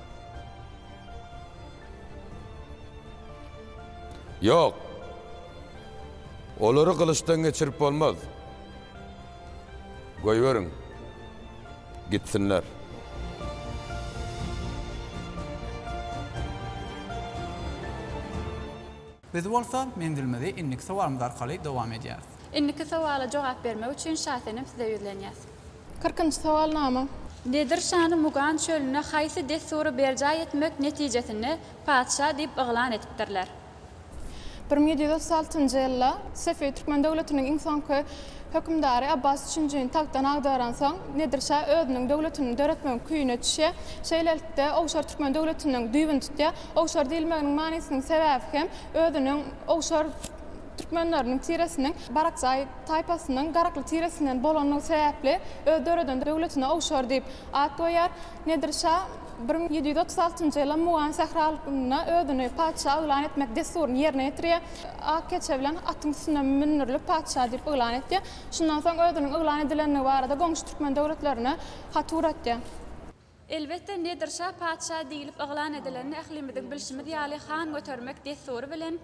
Ýok. Olary gylyçdan geçirip bolmaz. Goýberiň. Gitsinler. Biz bolsa menzilimizi indiki sowalymyz arkaly dowam edýäris. Indiki sowala jogap bermek üçin Şasenem size ýüzlenýäs. Kyrkynjy sowalnama. Nedir şany Mugan çölünde haýsy dessury berjaý etmek netijesinde patyşa diýip yglan edipdirler? 1736-njy ýylda Sefewi türkmen döwletiniň iň soňky hökümdary Abbas üçünjini tagtdan agdaransoň, Nedir şa özüniň döwletini döretmegiň küýüne düşýär. Şeýlelikde, Owşar türkmen döwletiniň düýbüni tutýar. Owşar diýilmeginiň manysynyň sebäbi hem özüniň owşar türkmenleriniň tiresiniň Barakjaý taýpasynyň Garakly tiresinden bolanlygy sebäpli öz döreden döwletine Owşar diýip at goýýar. Nedir şa. 1736-njy ýylda Mugan sähralygynda özüni patyşa yglan etmek dessuryny ýerine ýetirýär. Ak keçe bilen atyň üstüne mündürilip patyşa diýip yglan etýär. Şundan soň özüniň yglan edilendigi barada goňşy türkmen döwletlerine hat ugratýar. Elbetde, Nedir şa patyşa diýlip yglan edilende ählimiziň bilşimiz ýaly han götermek dessury bilen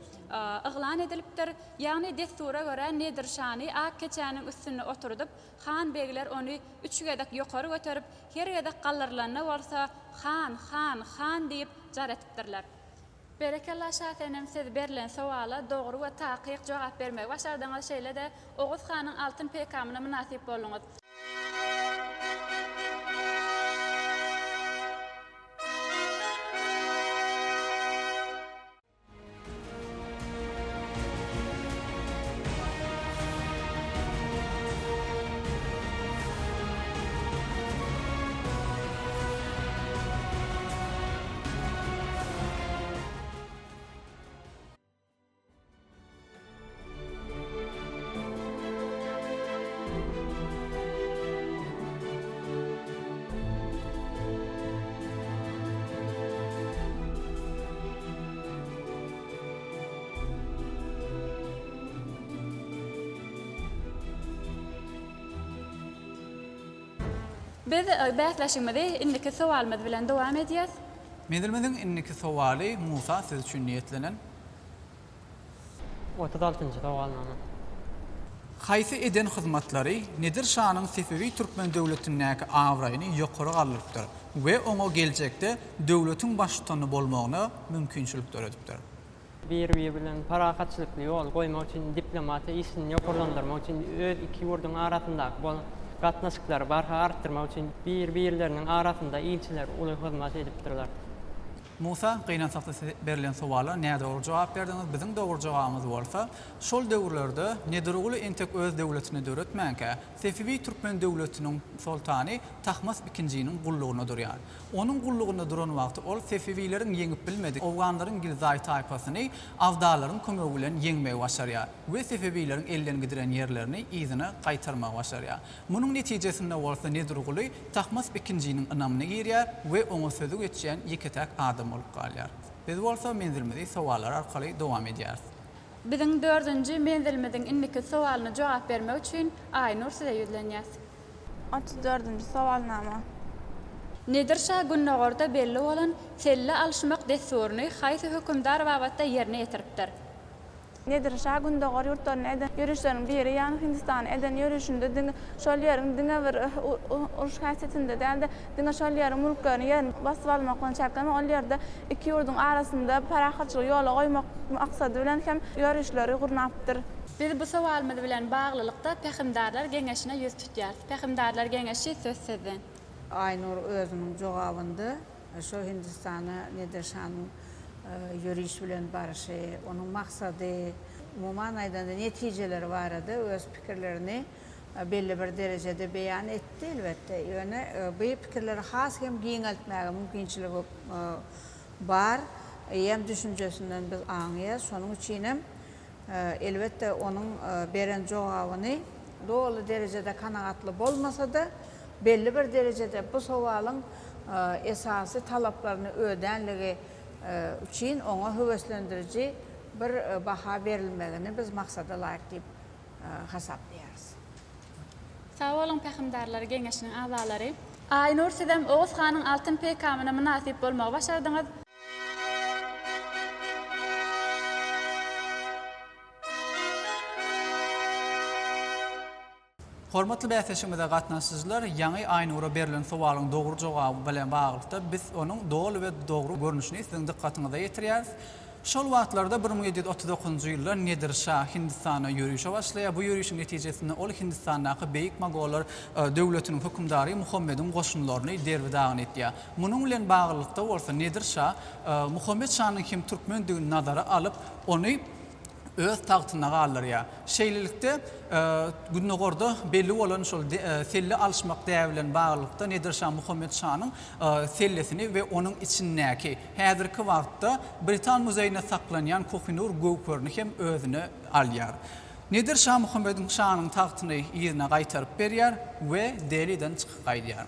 yglan edilipdir. Ýagny dessura görä Nedir şany ak keçäniň üstünde oturdyp, han-begler ony üç gezek ýokary göterip, her gezek galdyrylanda bolsa Han, han, han diýip jar etipdirler. Berekella Şasenem siz berlen sowala dogry we takyk jogap bermegi başardyňyz şeýle-de Oguz hanyň altyn peýkamyna mynasyp bolduňyz. Biz bäsleşigimizi indiki sowalymyz bilen dowam edýäs. Menzilimiziň indiki sowaly Musa siz üçin niýetlenen. 36-njy sowalnama. Haýsy eden hyzmatlary Nedir şanyň Sefewi türkmen döwletindäki abraýyny ýokary galdyrypdyr we oňa geljekde döwletiň baştutany bolmagyna mümkinçilik döredipdir? Bir-biri bilen parahatçylykly ýol goýmak üçin diplomatiýa işini ýokarlandyrmak üçin öz iki ýurduň arasyndaky bolan gatnaşyklary barha artdyrmak üçin bir-birleriniň arasynda ilçiler uly hyzmat edipdirler. Musa, gynansakda siz berlen sowala nädogry jogap berdiňiz, biziň dogry jogabymyz bolsa, şol döwürlerde Nedirguly entek öz döwletini döretmänkä, Sefewi türkmen döwletiniň soltany Tahmasp ikinjiniň gullugynda durýar. Onuň gullugynda duran wagty ol sefewileriň ýeňip bilmedik owganlaryň gilzaý taýpasyny abdallaryň kömegi bilen ýeňmegi başarýar we sefewileriň elden gidiren ýerlerini yzyna gaýtarmagy başarýar. Munuň netijesinde bolsa Nedirguly Tahmasp ikinjiniň ynamyna girýär we oňa sözi geçýän ýeke-täk adam bolup galýar. Biz bolsa menzilimizi sowallar arkaly dowam edýäris. Biziň dördünji menzilimiziň indiki sowalyna jogap bermek üçin Aýnur size ýüzlenýäs. Otuz dördünji sowalnama. Nedir şa Gündogarda belli bolan selle alyşmak dessuryny haýsy hökümdar babatda ýerine ýetiripdir? Nedir şa Gündogar ýurtlaryna eden ýörişleriniň biri, ýagny Hindistana eden ýörişinde diňe şol ýeriň diňe bir uruş häsiýetinde däl-de, diňe şol ýeriň mülklerini, ýerini basyp almak bilen çäklenmän, ol ýerde iki ýurduň arasynda parahatçylygy ýola goýmak maksady bilen hem ýörişleri gurnapdyr. Biz bu sowalymyz bilen baglylykda Pähimdarlar geňeşine ýüz tutýarys. Pähimdarlar geňeşi söz sizden. Aýnur özüniň jogabynda şo Hindistana Nedir şanyň ýöriş bilen baryşy, onuň maksady, umuman aýdanda netijeleri barada öz pikirlerini belli bir derejede beýan etdi, elbetde. Ýöne bu pikirleri has hem giňeltmäge mümkinçiligi bar diýen düşünjesinden biz aňýas. Şonuň üçinem Elbetde, onuň beren jogabyny doly derejede kanagatly bolmasa-da, belli bir derejede bu sowalyň esasy talaplaryny ödänligi üçin oňa höweslendiriji bir baha berilmegini biz maksada laýyk diýip hasaplaýarys. Sag boluň Pähimdarlar geňeşiniň agzalary. Aýnur sizem Oguz hanyň altyn peýkamyna mynasyp bolmagy başardyňyz. Hormatly bäsleşigimize gatnaşyjylar, ýaňy Aýnura berlen sowalyň dogry jogaby bilen baglylykda biz onuň doly we dogry görnüşini siziň dykgatyňyza ýetirýäris. Şol wagtlarda 1739-njy ýylda Nedir şa Hindistana ýörişe başlaýar. Bu ýörişiň netijesinde ol Hindistandaky Beýik Mogollar döwletiniň hökümdary Muhammediň goşunlaryny derbi-dagyn etýär. Munuň bilen baglylykda bolsa Nedir şa Muhammet şanyň hem türkmendigini nazara alyp, ony öz tagtynda galdyrýar. Şeýlelikde, Gündogarda belli bolan şol selle alyşmak däbi bilen baglylykda Nedir şa Muhammet şanyň sellesini we onuň içindäki, häzirki wagtda Britan muzeýinde saklanýan Kohinur göwherini hem özüne alýar. Nedir şa Muhammediň şanyň tagtyny yzyna gaýtaryp berýär we Deliden çykyp gaýdýar.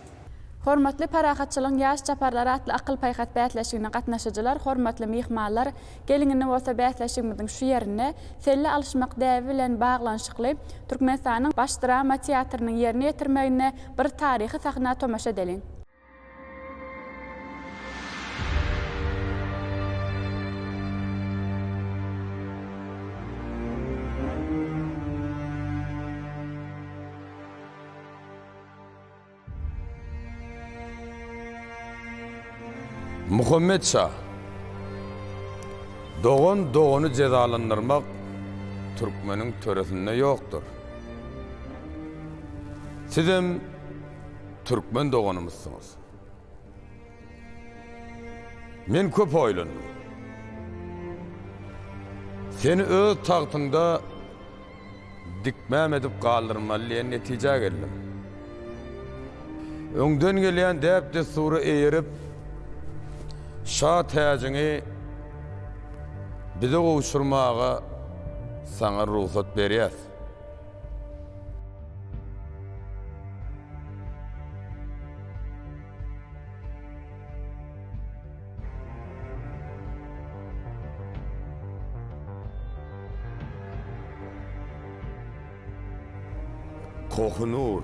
Hormatly Parahatçylygyň ýaş çaparlary atly akyl-paýhas bäsleşigine gatnaşyjylar, hormatly myhmanlar, geliň indi bolsa bäsleşigimiziň şu ýerinde selle alyşmak däbi bilen baglanyşykly Türkmenistanyň Baş drama teatrynyň ýerine ýetirmeginde bir taryhy sahna tomaşa edeliň. Muhammet şa, Dogan dogany jezalandyrmak türkmeniň töresinde ýokdur. Sizem türkmen doganymyzsyňyz. Men köp oýlandym. Seni öz tagtyňda dikmäm edip galdyrmaly diýen netijä geldim. Öňden gelýän däp-dessura eýerip, şa täjiňi bize gowşurmaga saňa rugsat berýäs. Kohunur.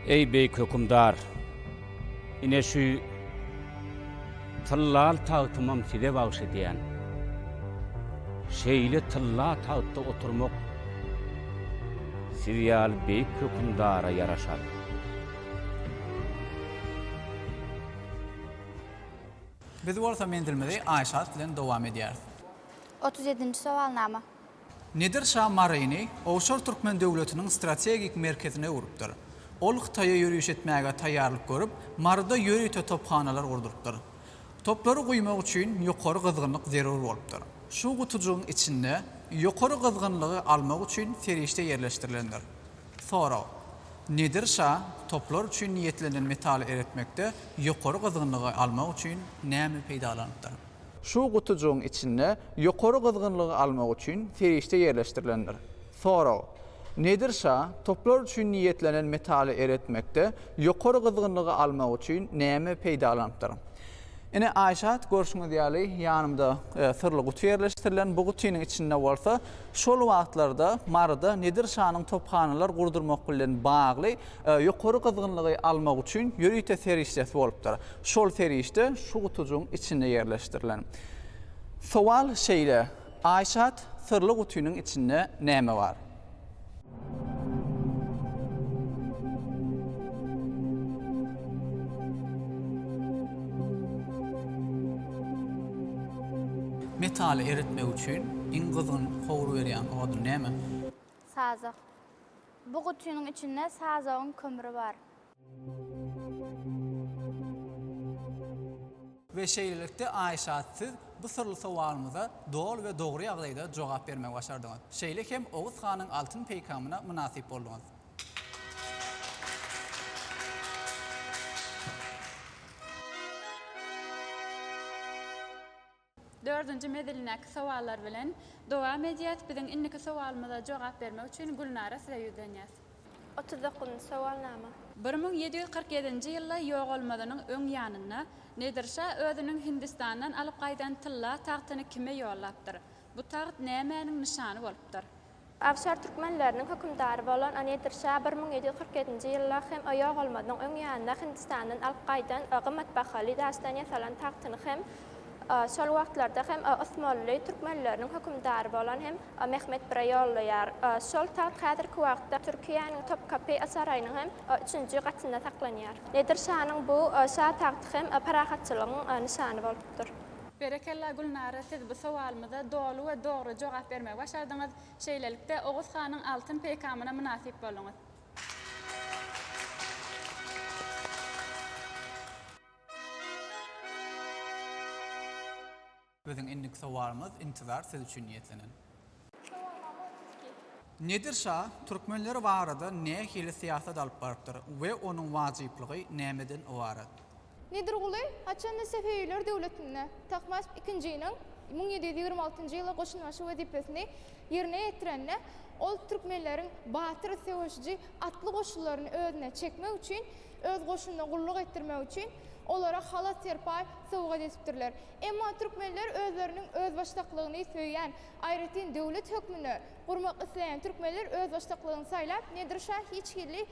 Eý, beýik hökümdar! Ine şu tyllal tagtymam size bagyş edýän. Şeýle tylla tagtda oturmak siz ýaly beýik hökümdara ýaraşar. Biz bolsa menzilimizi Aýşat bilen dowam edýäris. 37-nji sowalnama. Nedir şa Maryny Owşar türkmen döwletiniň strategik merkezine öwrüpdir. Ol Hytaýa ýöriş etmäge taýýarlyk görüp, Maryda ýörite tophanalar gurdurypdyr. Toplary guýmak üçin ýokary gyzgynlyk zerur bolupdyr. Şu gutujygyň içinde ýokary gyzgynlygy almak üçin serişde ýerleşdirilendir. Sorag. Nedir şa toplar üçin niýetlenen metaly eretmekde ýokary gyzgynlygy almak üçin näme peýdalanypdyr? Şu gutujygyň içinde ýokary gyzgynlygy almak üçin serişde ýerleşdirilendir. Sorag. Nedir şa toplar üçin niýetlenen metaly eretmekde ýokary gyzgynlygy almak üçin näme peýdalanypdyr? Ine, Aýşat, görşüňiz ýaly, ýanymda syrly guty ýerleşdirilen. Bu gutynyň içinde bolsa şol wagtlarda Maryda Nedir şanyň tophanalar gurdurmak bilen bagly ýokary gyzgynlygy almak üçin ýörite serişdesi bolupdyr. Şol serişde şu gutujygyň içinde ýerleşdirilen. Sowal şeýle, Aýşat, syrly gutynyň içinde näme bar? Metaly eritmek üçin iň gyzgyn howur berýän odun näme? Sazak. Bu gutynyň içinde sazagyň kömri bar. We şeýlelikde Aýşat siz bu syrly sowalymyza doly we dogry ýagdaýda jogap bermegi başardyňyz. Şeýle hem Oguz hanyň altyn peýkamyna mynasyp bolduňyz. Dördünji mezilindäki sowallar bilen dowam edýäs. Biziň indiki sowalymyza jogap bermek üçin Gülnara size ýüzlenýäs. 39-njy sowalnama. 1747-nji ýylda ýogalmazynyň öň ýanynda Nedir şa özüniň Hindistandan alyp gaýdan tylla tagtyny kime ýollapdyr? Bu tagt nämäniň nyşany bolupdyr? Awşar türkmenleriniň hökümdary bolan Nedir şa 1747-nji ýylda hem ýogalmazynyň öň ýanynda Hindistandan alyp gaýdan gymmatbahaly daşdan ýasalan tagtyny hem şol wagtlarda hem Osmanly türkmenleriniň hökümdary bolan hem Mehmet I-e ýollaýar. Şol tagt häzirki wagtda Türkiýäniň Topkapy saraýynyň hem üçünji gatynda saklanýar. Nedir şanyň bu şa tagty hem parahatçylygyň nyşany bolupdyr. Berekella Gülnara siz bu sowalymyza doly we dogry jogap bermegi başardyňyz. Şeýlelikde Oguz hanyň altyn peýkamyna mynasyp bolduňyz. Biziň indiki sowalymyz Intizar siz üçin niýetlenen. Sowalnama 32. Nedir şa türkmenler barada nähili syýasat alyp barypdyr we onuň wajyplygy nämeden ybarat? Nedirguly haçanda Sefewiler döwletinde Tahmasp ikinjiniň. 1726-njy ýylda goşunbaşy wezipesini ýerine ýetirende, ol türkmenleriň batyr söweşiji atly goşunlaryny özüne çekmek üçin, öz goşunyna gulluk etdirmek üçin olara halat-serpaý sowgat edipdirler. Emma türkmenler özleriniň özbaşdaklygyny söýýän, aýratyn döwlet hökmünde gurmak isleýän türkmenler özbaşdaklygyny saýlap, Nedir şa hiç hili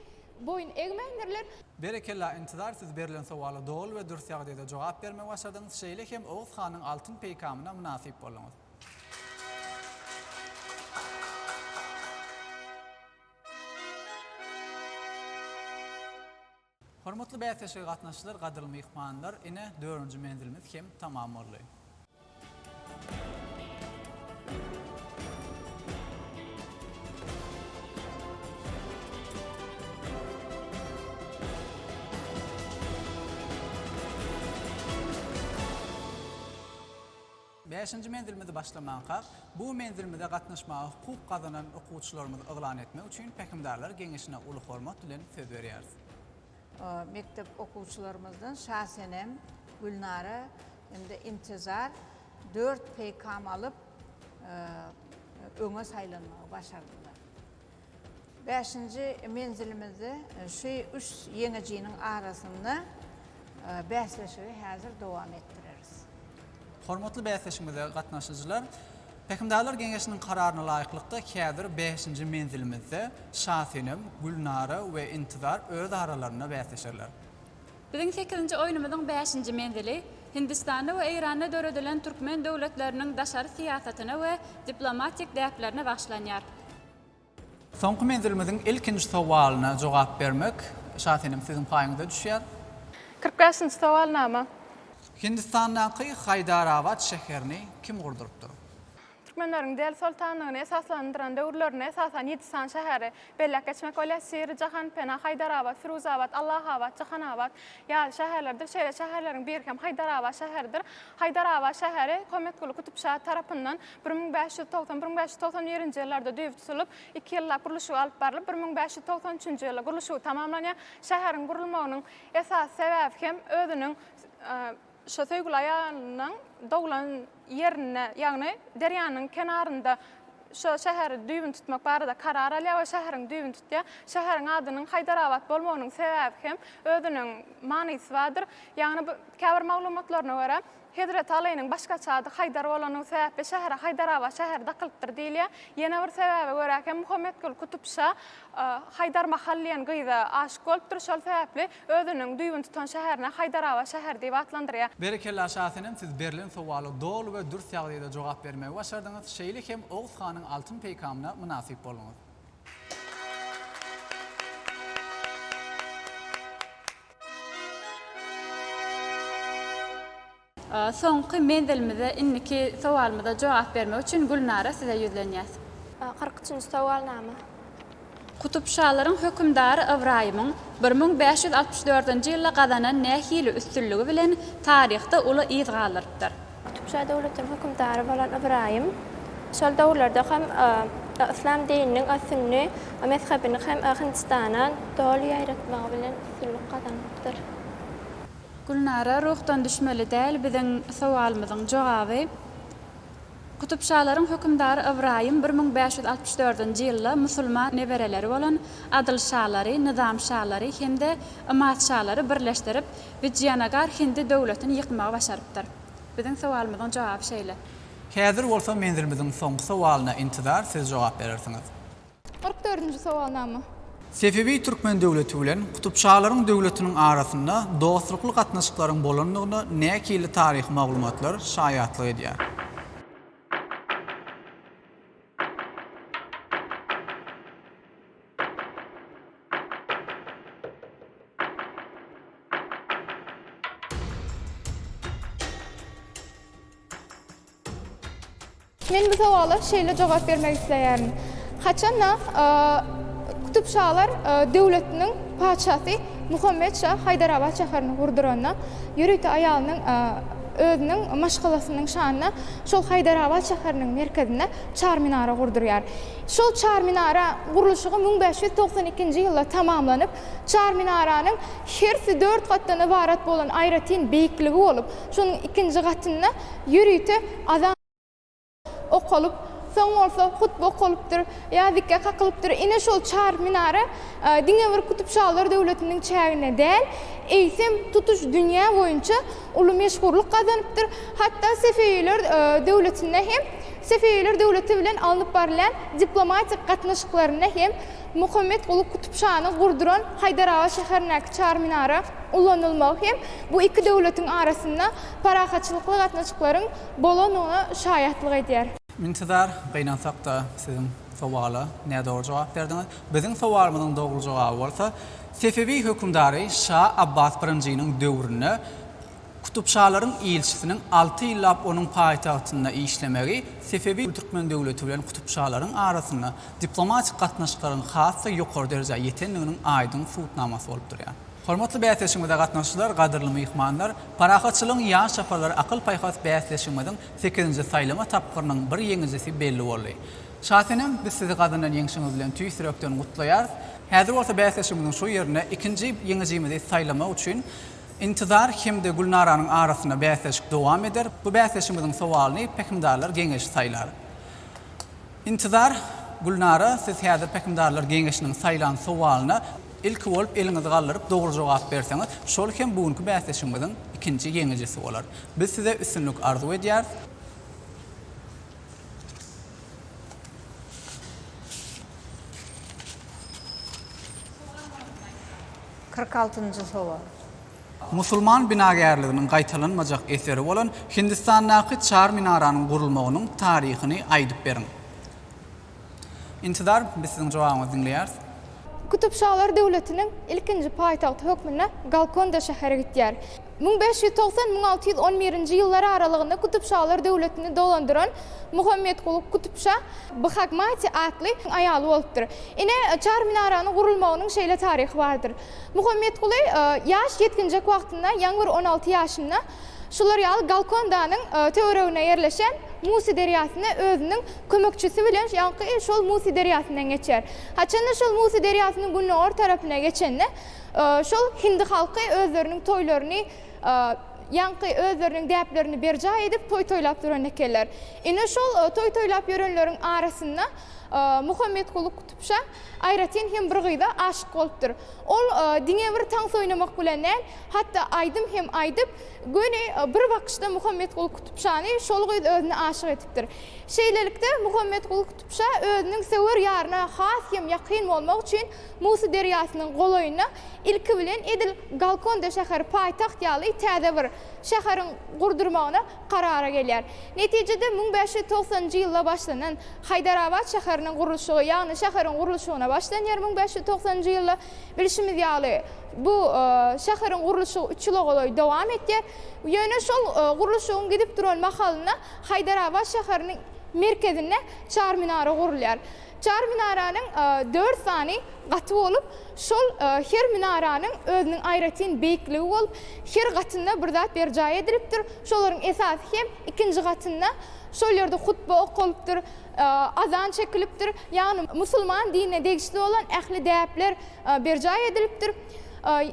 boýun egmändirler. Berekella Intizar siz berlen sowala doly we dürs ýagdaýda jogap bermegi başardyňyz şeýle hem Oguz hanyň altyn peýkamyna mynasyp bolduňyz. Hormatly bäsleşige gatnaşyjylar gadyrly myhmanlar ine dördünji menzilimiz hem tamam boldy. Bäşinji menzilimizi başlamankak, bu menzilimize gatnaşmaga hukuk gazanan okuwçylarymyzy yglan etmek üçin Pähimdarlar geňeşine uly hormat bilen söz berýäris. Mekdep okuwçylarymyzdan Şasenem, Gülnara hem-de Intizar dört peýkam alyp, öňe saýlanmagy başardylar. Bäşinji menzilimizde şu üç ýeňijiniň arasynda bäsleşigi häzir dowam etdireris. Hormatly bäsleşigimize gatnaşyjylar, Pähimdarlar geňeşiniň kararyna laýyklykda häzir bäşinji menzilimizde Şasenem, Gülnara we Intizar öz aralarynda bäsleşerler. Biziň sekizinji oýnumyzyň bäşinji menzili Hindistanda we Eýranda döredilen türkmen döwletleriniň daşary syýasatyna we diplomatik däplerine bagyşlanýar. Soňky menzilimiziň ilkinji sowalyna jogap bermek, Şasenem, siziň paýyňyza düşýär. 45-nji sowalnama. Hindistandaky Haýdarabat şäherini kim gurdurypdyr? Türkmenleriň Deli soltanlygyny esaslandyran döwürlerinde esasan ýedi sany şäheri belläp geçmek bolýar, Siri, Jahanpena, Haýdarabat, Firuzabat, Allahabat, Jahanabat ýaly şäherlerdir. Şeýle şäherleriň biri hem Haýdarabat şäheridir. Haýdarabat şäheri Kömekguly Kutubşa tarapyndan 1590, 1591-nji ýyllarda düýbi tutulyp, iki ýyllap gurluşygy alyp barlyp, 1593-nji ýylda gurluşygy tamamlanýar. Şäheriň gurulmagynyň esasy sebäbi hem özüniň şo söýgüli aýalynyň doglan ýerinde, ýagny derýanyň kenarynda şo şäheri düýbüni tutmak barada karar alýar we şäheriň düýbüni tutýar. Şäheriň adynyň Haýdarabat bolmagynyň sebäbi hem özüniň manysy bardyr. Ýagny bu käbir maglumatlaryna görä, Hezreti Alynyň başgaça ady Haýdar bolany sebäpli şähere Haýdarabat şäheri dakylypdyr diýilýär. Ýene bir sebäbe görä hem Muhammetguly Kutub şa Haýdarmahal diýen gyza aşyk bolupdyr. Şol sebäpli özüniň düýbüni tutan şäherine Haýdarabat şäheri diýip atlandyrýar. Berekella Şasenem siz berlen sowala doly we dürs ýagdaýda jogap bermegi başardyňyz, şeýle hem Oguz hanyň altyn peýkamyna mynasyp bolduňyz. Soňky menzilimize indiki sowalymyza jogap bermek üçin Gülnara size ýüzlenýäs. 43-nji sowalnama. Kutub şalaryň hökümdary Ybraýymyň 1564-nji ýylda gazanan nähili üstünligi bilen taryhda uly yz galdyrypdyr? Kutub şa döwletiniň hökümdary bolan Ybraýym şol döwürlerde hem yslam dininiň sünni mezhebini hem Hindistana doly ýaýratmagy bilen üstünlik gazanypdyr. Gülnara ruhdan düşmeli däl biziň sowalymyzyň jogaby Kutub şalaryň hökümdary Ybraýym 1564-nji ýylda musulman nebereleri bolan Adyl şalary, Nyzam şalary hem-de Ymad şalary birleşdirip Wijiýanagar hindi döwletini ýykmagy başarypdyr. Biziň sowalymyzyň jogaby şeýle. Häzir bolsa menzilimiziň soňky sowalyna intizar siz jogap berersiňiz. 44-nji sowalnama. Sefewi türkmen döwleti bilen Kutubşalaryň döwletiniň arasynda dostlukly gatnaşyklaryň bolandygyna nähili taryhy maglumatlar şaýatlyk edýär? Men bu sowala şeýle jogap bermek isleýärin. Haçan-da Kutub şalar döwletiniň patyşasy Muhammet şa Haýdarabat şäherini gurduranda, ýörite aýalynyň özüniň maşgalasynyň şanyna şol Haýdarabat şäheriniň merkezinde Çar minara gurdurýar. Şol Çar minara gurluşygy 1592-nji ýylda tamamlanyp, Çar minaranyň hersi dört gatdan ybarat bolan aýratyn beýikligi bolup, şonuň ikinji gatynda ýörite azan. okalyp, soň bolsa hutba okalypdyr, ýa zikge kakylypdyr. Ine şol çar minara diňe bir Kutubşalar döwletiniň çäginde däl, eýsem tutuş dünýä boýunça uly meşhurlyk gazanypdyr. Hatda Sefewiler döwletinde hem Sefewiler döwleti bilen alnyp barylýan diplomatik gatnaşyklarynda hem Muhammetguly Kutubşanyň gurduran Haýdarabat şäherindäki çar minara ulanylmagy hem bu iki döwletiň arasynda parahatçylykly gatnaşyklaryň bolanyna şaýatlyk edýär. Intizar, gynansak-da siziň sowala nädogry jogap berdiňiz. Biziň sowalymyzyň dogry jogaby bolsa, Sefewi hökümdary Şa Abbas I-niň döwründe Kutubşalaryň ilçisiniň alty ýyllap onuň paýtagtynda işlemegi Sefewi türkmen döwleti bilen Kutubşalaryň arasynda diplomatik gatnaşyklaryň has-da ýokary derejä ýetendiginiň aýdyň subutnamasy bolup durýar. Hormatly bäsleşigimize gatnaşyjylar, gadyrly myhmanlar, Parahatçylygyň ýaş çaparlary akyl-paýhas bäsleşigimiziň sekizinji saýlama tapgyrynyň bir ýeňijisi belli boldy. Şasenem, biz sizi gazanan ýeňşiňiz bilen tüýs ýürekden gutlaýarys. Häzir bolsa bäsleşigimiziň şu ýerinde ikinji ýeňijimizi saýlamak üçin Intizar hem-de Gülnaranyň arasynda bäsleşik dowam eder. Bu bäsleşigimiziň sowalyny Pähimdarlar geňeşi saýlar. Intizar, Gülnara, siz häzir Pähimdarlar geňeşiniň saýlan sowalyna ilki bolup eliňizi galdyryp dogry jogap berseňiz, şol hem bu günki bäsleşigimiziň ikinji ýeňijisi bolar. Biz size üstünlik arzuw edýäris. 46-njy sowal. Musulman binagärliginiň gaýtalanmajak eseri bolan Hindistandaky Çar minaranyň gurulmagynyň taryhyny aýdyp beriň. Intizar, biz siziň jogabyňyzy diňleýäris. Kutubşalar döwletiniň ilkinji paýtagty hökmünde Golkonda şäheri gitýär. 1590, 1611-nji ýyllar aralygynda Kutubşalar döwletini dolandyran Muhammetguly Kutubşa Bhagmati atly aýaly bolupdyr. Ine, Çar minaranyň gurulmagynyň şeýle taryhy bardyr. Muhammetguly ýaş ýetginjek wagtynda, ýaňy bir 16 ýaşynda şular ýaly Golkondanyň töwereginde ýerleşen Musi derýasyna özüniň kömekçisi bilen ýaňky şol Musi derýasyndan geçýär. Haçanda şol Musi derýasynyň gündogar tarapyna geçende, şol hindi halky özleriniň toýlaryny ýaňky özleriniň däplerini berjaý edip toý toýlap duran ekenler. Ine şol toý toýlap ýörenleriň arasynda Muhammetguly Kutubşa aýratyn hem bir gyza aşyk bolupdyr. Ol diňe bir tans oýnamak bilen däl, hatda aýdym hem aýdyp, göni bir bakyşda Muhammetguly Kutubşany şol gyz özüne aşyk edipdir. Şeýlelikde, Muhammetguly Kutubşa özüniň söwer ýaryna has hem ýakyn bolmak üçin Musi derýasynyň golaýynda ilki bilen edil Golkonda şäheri paýtagt ýaly täze bir şäheriň gurdurmagyna karara gelýär. Netijede 1590-njy ýylda başlanan Haýdarabat şäheriniň gurluşygy, ýagny şäheriň gurluşygyna başlanýar 1590-njy ýylda. Bilşimiz ýaly, bu şäheriň gurluşygy üç ýyla golaý dowam etýär. Ýöne şol gurluşygyň gidip duran mahalynda Haýdarabat şäheriniň merkezinde Çar minara gurulýar. Çar minaranyň dört sany gaty bolup, şol her minaranyň özüniň aýratyn beýikligi bolup, her gatynda bir zat berjaý edilipdir. Şolaryň esasy hem ikinji gatynda şol ýerde hutba okalypdyr, azan çekilipdir. Ýagny musulman dinine degişli bolan ähli däpler berjaý edilipdir.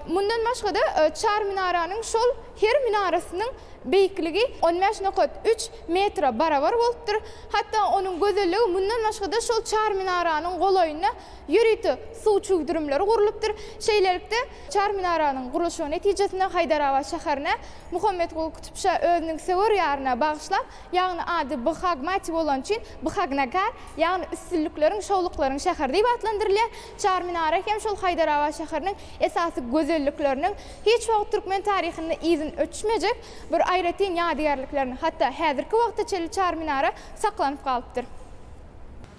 Mundan başga-da çar minaranyň şol her minarasynyň beýikligi on bäş nokat üç metre barabar bolupdyr. Hatda onuň gözelligi mundan başga-da şol çar minaranyň golaýynda ýörite suw çüwdürimleri gurlupdyr. Şeýlelikde, çar minaranyň gurluşygy netijesinde Haýdarabat şäherine Muhammetguly Kutubşa özüniň söwer ýaryna bagyşlap, ýagny ady Bhagmati bolany üçin Bhagnagar, ýagny üstünlikleriň, şowluklaryň şäheri diýip atlandyrylýar. Çar minara hem şol Haýdarabat şäheriniň esasy gözellikleriniň hiç wagt türkmen taryhynda yzyny öçmejek bir aýratyn ýadygärliklerini, hatda häzirki wagta çenli çar minara saklanyp galypdyr.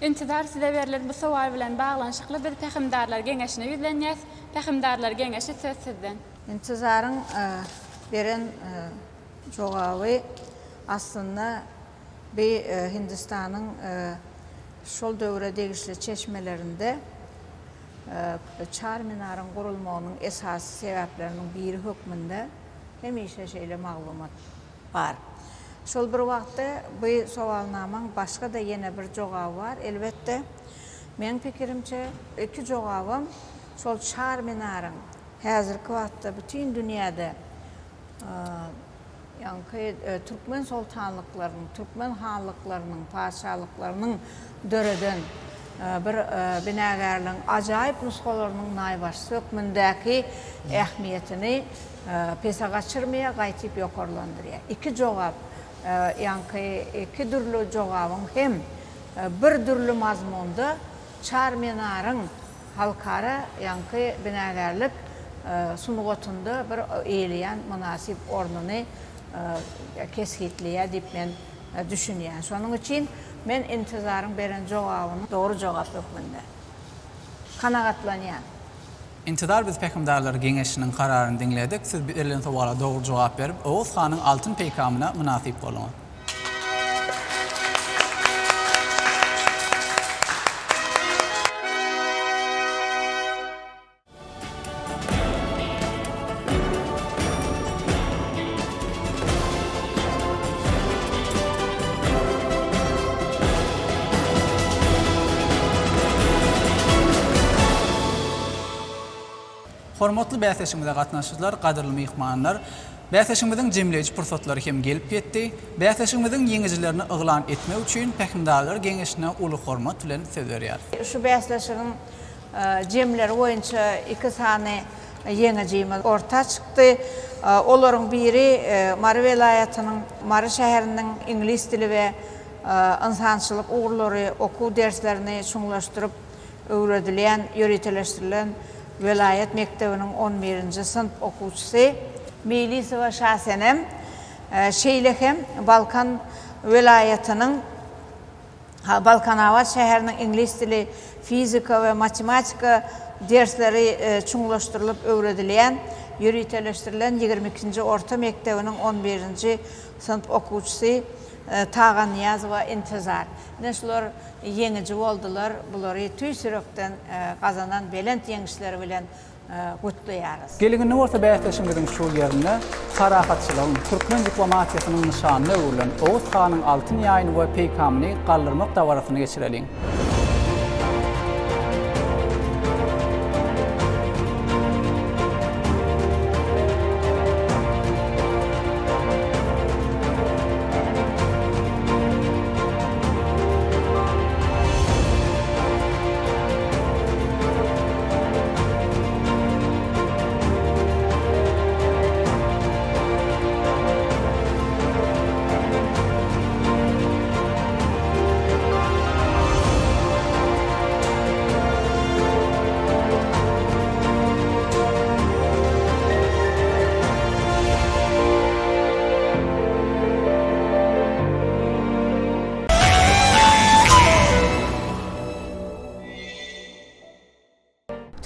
Intizar size berlen bu sowal bilen baglanyşykly biz Pähimdarlar geňeşine ýüzlenýäs. Pähimdarlar geňeşi söz sizden. Intizaryň beren jogaby aslynda bi Hindistanyň şol döwre degişli çeşmelerinde Çar minaryň gurulmagynyň esasy sebäpleriniň biri hökmünde hemişe şeýle maglumat bar. Şol bir wagtda bu sowalnamaň başga-da ýene bir jogaby bar. Elbetde, meň pikirimçe, iki jogabam şol Çar minaryň häzirki wagtda bütin dünýäde. Ýaňky türkmen soltanlyklarynyň, türkmen hanlyklarynyň, patyşalyklarynyň döreden bir binagärligiň ajaýyp nusgalarynyň naýbaşysy hökmündäki ähmiýetini pese gaçyrmaýar, gaýtyp ýokarlandyrýar. Iki jogap, ýaňky iki dürli jogabyň hem bir dürli mazmunda Çar minaryň halkara ýaňky binagärlik sungatynda bir eýeleýän mynasyp ornuny kesgitleýär diýip men düşünýän. Şonuň üçin men Intizaryň beren jogabyny dogry jogap hökmünde kanagatlanýan. Intizar biz Pähimdarlar geňeşiniň kararyny diňledik. Siz berlen sowala dogry jogap berip, Oguz hanyň altyn peýkamyna mynasyp bolduňyz. Hormatly bäsleşigimize gatnaşyjylar, gadyrly myhmanlar! Bäsleşigimiziň jemleýji pursatlary hem gelip ýetdi. Bäsleşigimiziň ýeňijilerini yglan etmek üçin Pähimdarlar geňeşine uly hormat bilen söz berýäris. Şu bäsleşigiň jemleri boýunça iki sany ýeňijimiz orta çykdy. Olaryň biri Mary welaýatynyň Mary şäheriniň iňlis dili we ynsançylyk ugurlary okuw derslerini çuňlaşdyryp öwredilýän ýöriteleşdirilen welaýat mekdebiniň on birinji synp okuwçysy Meýlisowa Şasenem, şeýle hem Balkan welaýatynyň Balkanabat şäheriniň iňlis dili, fizika we matematika dersleri çuňlaşdyrylyp öwredilýän ýöriteleşdirilen 22-nji orta mekdebiniň on birinji synp okuwçysy Tagannyýazowa Intizar. Ine şular ýeňiji boldular. Bulary tüýs ýürekden gazanan belent ýeňişleri bilen gutlaýarys. Geliň indi bolsa bäsleşigimiziň şu ýerinde parahatçylygyň, türkmen diplomatiýasynyň nyşanyna öwrülen Oguz hanyň altyn ýaýyny we peýkamyny galdyrmak dabarasyny geçireliň.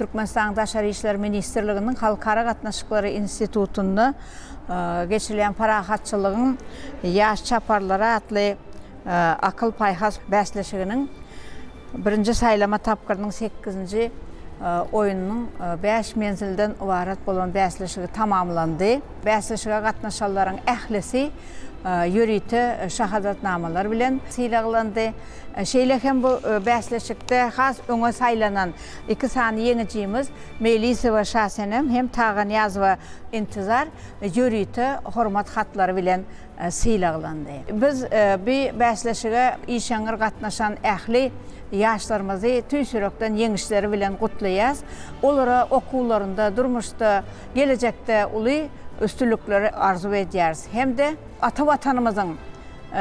Türkmenistanyň Daşary işler ministrliginiň Halkara gatnaşyklary institutynda geçirilýän Parahatçylygyň ýaş çaparlary atly akyl-paýhas bäsleşiginiň birinji saýlama tapgyrynyň sekizinji oýnunyň bäş menzilden ybarat bolan bäsleşigi tamamlandy. Bäsleşige gatnaşanlaryň ählisi ýörite şahadatnamalar bilen sylaglandy. Şeýle hem bu bäsleşikde has öňe saýlanan iki sany ýeňijimiz Meýlisowa Şasenem hem Taganýazowa Intizar ýörite hormat hatlary bilen sylaglandy. Biz bu bäsleşige işeňňir gatnaşan ähli ýaşlarymyzy tüýs ýürekden ýeňişleri bilen gutlaýarys. Olara okuwlarynda, durmuşda, gelejekde uly üstünlikleri arzuw edýäris hem-de ata Watanymyzyň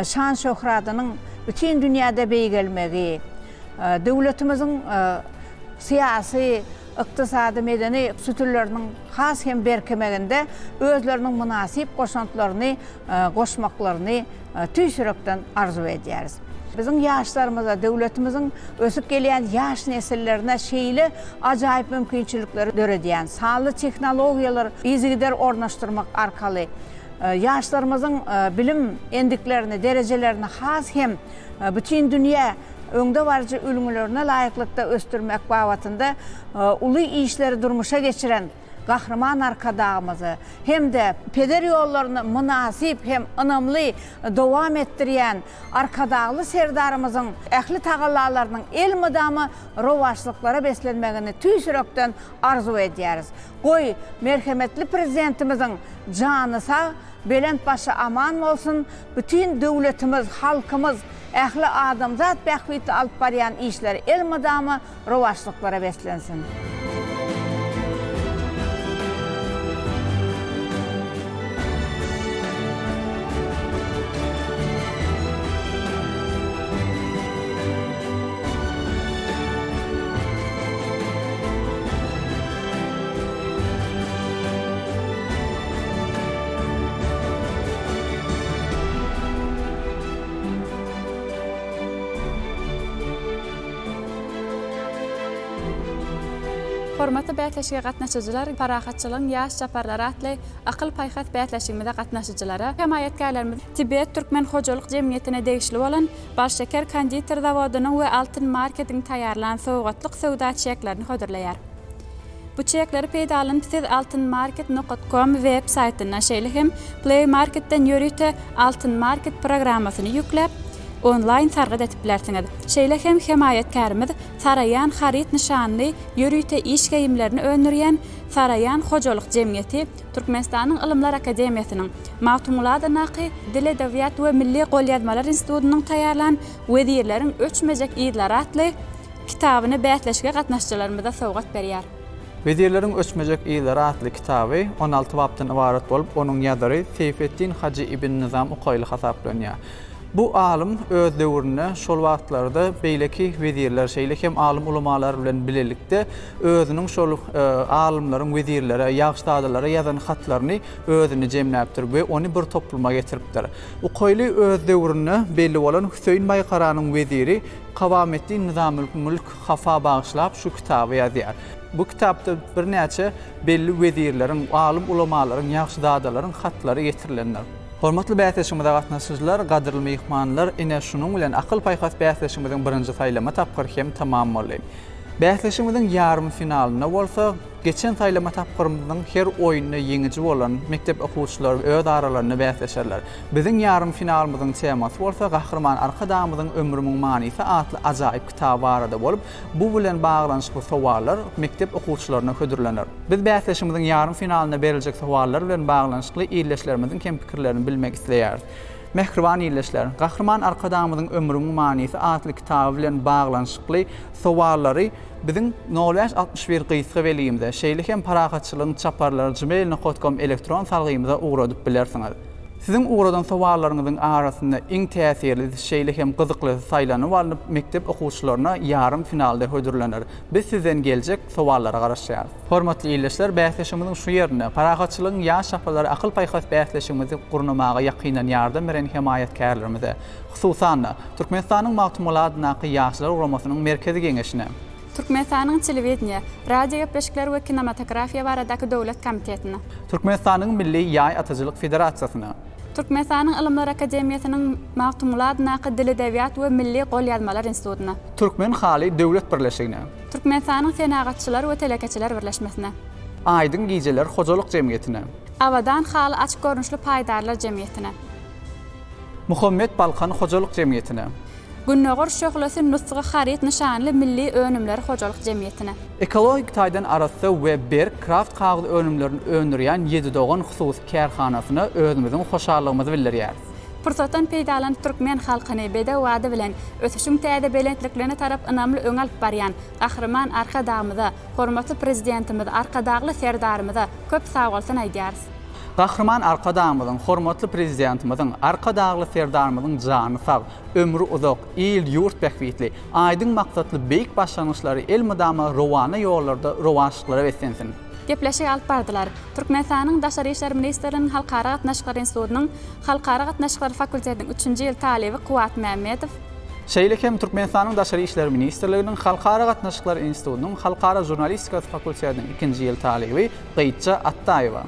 şan-şöhratynyň bütin dünýäde beýgelmegi, döwletimiziň syýasy, ykdysady, medeni sütünleriniň has hem berkemeginde özleriniň mynasyp goşantlaryny goşmaklaryny tüýs ýürekden arzuw edýäris. Biziň ýaşlarymyza, döwletimiziň ösüp gelýän ýaş nesillerine şeýle ajaýyp mümkinçilikleri döredýän sanly tehnologiýalary yzygider ornaşdyrmak arkaly ýaşlarymyzyň bilim endiklerini, derejelerini has hem bütin dünýä öňdebaryjy ülňülerine laýyklykda ösdürmek babatynda uly işleri durmuşa geçiren. Gahryman Arkadagymyzy hem-de peder ýollaryny mynasyp hem ynamly dowam etdirýän Arkadagly Serdarymyzyň ähli tagallalarynyň elmydama rowaçlyklara beslenmegini tüýs ýürekden arzuw edýäris. Goý, merhemetli Prezidentimiziň jany sag, belent başy aman bolsun, bütin döwletimiz, halkymyz, ähli adamzat bähbitli alyp barýan işleri elmydama rowaçlyklara beslensin! Hormatly bäsleşige gatnaşyjylar, Parahatçylygyň ýaş çaparlary atly akyl-paýhas bäsleşigimize gatnaşyjylara hemaýatkärlerimiz Tibet türkmen hojalyk jemgyýetine degişli bolan Balşeker konditer zawodynyň we Altyn marketiň taýýarlan sowgatlyk söwda çeklerini hödürleýär. Bu çekleri peýdalanyp siz altynmarket nokat kom web saýtyndan şeýle hem Play Marketden ýörite Altyn Market programmasyny ýükläp, onlaýn sargyt edip bilersiňiz. Şeýle hem hemaýatkärimiz Saraýan haryt nyşanly ýörite iş geýimlerini öndürýän Saraýan hojalyk jemgyýeti Türkmenistanyň Ylymlar akademiýasynyň Magtymguly adyndaky Dil-edebiýat we milli golýazmalar institutynyň taýýarlan Wezirleriň öçmejek yzlary atly kitabyny bäsleşige gatnaşyjylarymyza sowgat berýär. Wezirleriň öçmejek yzlary atly kitaby on alty bapdan ybarat bolup, onuň ýazary Seýfeddin Hajy ibn Nyzam Ukaýly hasaplanýar. Bu alym öz döwründe şol wagtlarda beýleki wezirler, şeýle hem alym-ulamalar bilen bilelikde özüniň şol alymlaryň wezirlere, ýagşyzadalara ýazan hatlaryny özünde jemläpdir we ony bir topluma getiripdir. Ukaýly öz döwründe belli bolan Hüseýin Baýkaranyň weziri Kawameddin Nyzamülmülk Hafa bagyşlap şu kitaby ýazýar. Bu kitapda birnäçe belli wezirleriň, alym-ulamalaryň, ýagşyzadalaryň hatlary getirilendir. Hormatly bäsleşigimize gatnaşyjylar, gadyrly myhmanlar, ine şunuň bilen akyl-paýhas bäsleşigimiziň birinji saýlama tapgyry hem tamam boldy. Bäsleşigimiziň ýarym finalynda bolsa, geçen saýlama tapgyrymyzyň her oýunda ýeňiji bolan mekdep okuwçylary öz aralarynda bäsleşerler. Biziň ýarym finalymyzyň temasy bolsa Gahryman Arkadagymyzyň Ömrümiň manysy atly ajaýyp kitaby barada bolup, bu bilen baglanyşykly sowallar mekdep okuwçylaryna hödürlener. Biz bäsleşigimiziň ýarym finalynda beriljek sowallar bilen baglanyşykly ildeşlerimiziň hem pikirlerini bilmek isleýäris. Mähriban ildeşler, Gahryman Arkadagymyzyň Ömrümiň manysy atly kitaby bilen baglanyşykly sowallary biziň nol bäş 61 gysga belgimize, şeýle hem Parahatçylygyň çaparlary gmail nokat kom elektron salgymyza ugradyp bilersiňiz. Siziň ugradan sowallaryňyzyň arasynda iň täsirlisi, şeýle hem gyzyklysy saýlanyp alnyp, mekdep okuwçylaryna ýarym finalda hödürlener. Biz sizden geljek sowallara garaşýarys. Hormatly ildeşler, bäsleşigimiziň şu ýerinde Parahatçylygyň ýaş çaparlary akyl-paýhas bäsleşigimizi gurnamaga ýakyndan ýardam beren hemaýatkärlerimize, hususan-da, Türkmenistanyň Magtymguly adyndaky Ýaşlar guramasynyň Merkezi Geňeşine, Türkmenistanyň Telewideniýe, radiogepleşikler we kinematografiýa baradaky döwlet komitetine. Türkmenistanyň Milli ýaý atyjylyk federasiýasyna. Türkmenistanyň Ylymlar akademiýasynyň Magtymguly adyndaky Dil-edebiýat we milli golýazmalar institutyna. Türkmen haly döwlet birleşigine. Türkmenistanyň Senagatçylar we telekeçiler birleşmesine. Aýdyň gijeler hojalyk jemgyýetine. Abadan haly açyk görnüşli paýdarlar jemgyýetine. Muhammet Balkan hojalyk jemgyýetine. Gündogar şöhlesi nusga haryt nyşanly milli önümleri hojalyk jemgyýetine. Ekologik taýdan arassa we berk kraft kagyz önümlerini öndürýän Ýedidogan hususy kärhanasyna özümiziň hoşallygymyzy bildirýäris. Pursatdan peýdalanyp türkmen halkyny bedew ady bilen ösüşiň täze belentliklerine tarap ynamly öňe alyp barýan Gahryman Arkadagymyza, hormatly Prezidentimiz Arkadagly Serdarymyza köp sagbolsun aýdýarys. Gahryman Arkadagymyzyň, hormatly Prezidentimiziň, Arkadagly Serdarymyzyň jany sag, ömri uzak, il-ýurt bähbitli, aýdyň maksatly beýik başlangyçlary elmydama rowana ýollarda rowaçlyklara beslensin! Gepleşigi alyp bardylar. Türkmenistanyň Daşary işler ministrliginiň Halkara gatnaşyklary institutynyň Halkara gatnaşyklary fakultetiniň üçünji ýyl talyby Kuwat Mämmedow. Şeýle hem Türkmenistanyň Daşary işler ministrliginiň Halkara gatnaşyklary institutynyň Halkara žurnalistikasy fakultetiniň ikinji ýyl talyby Gyýtja Atdaýewa.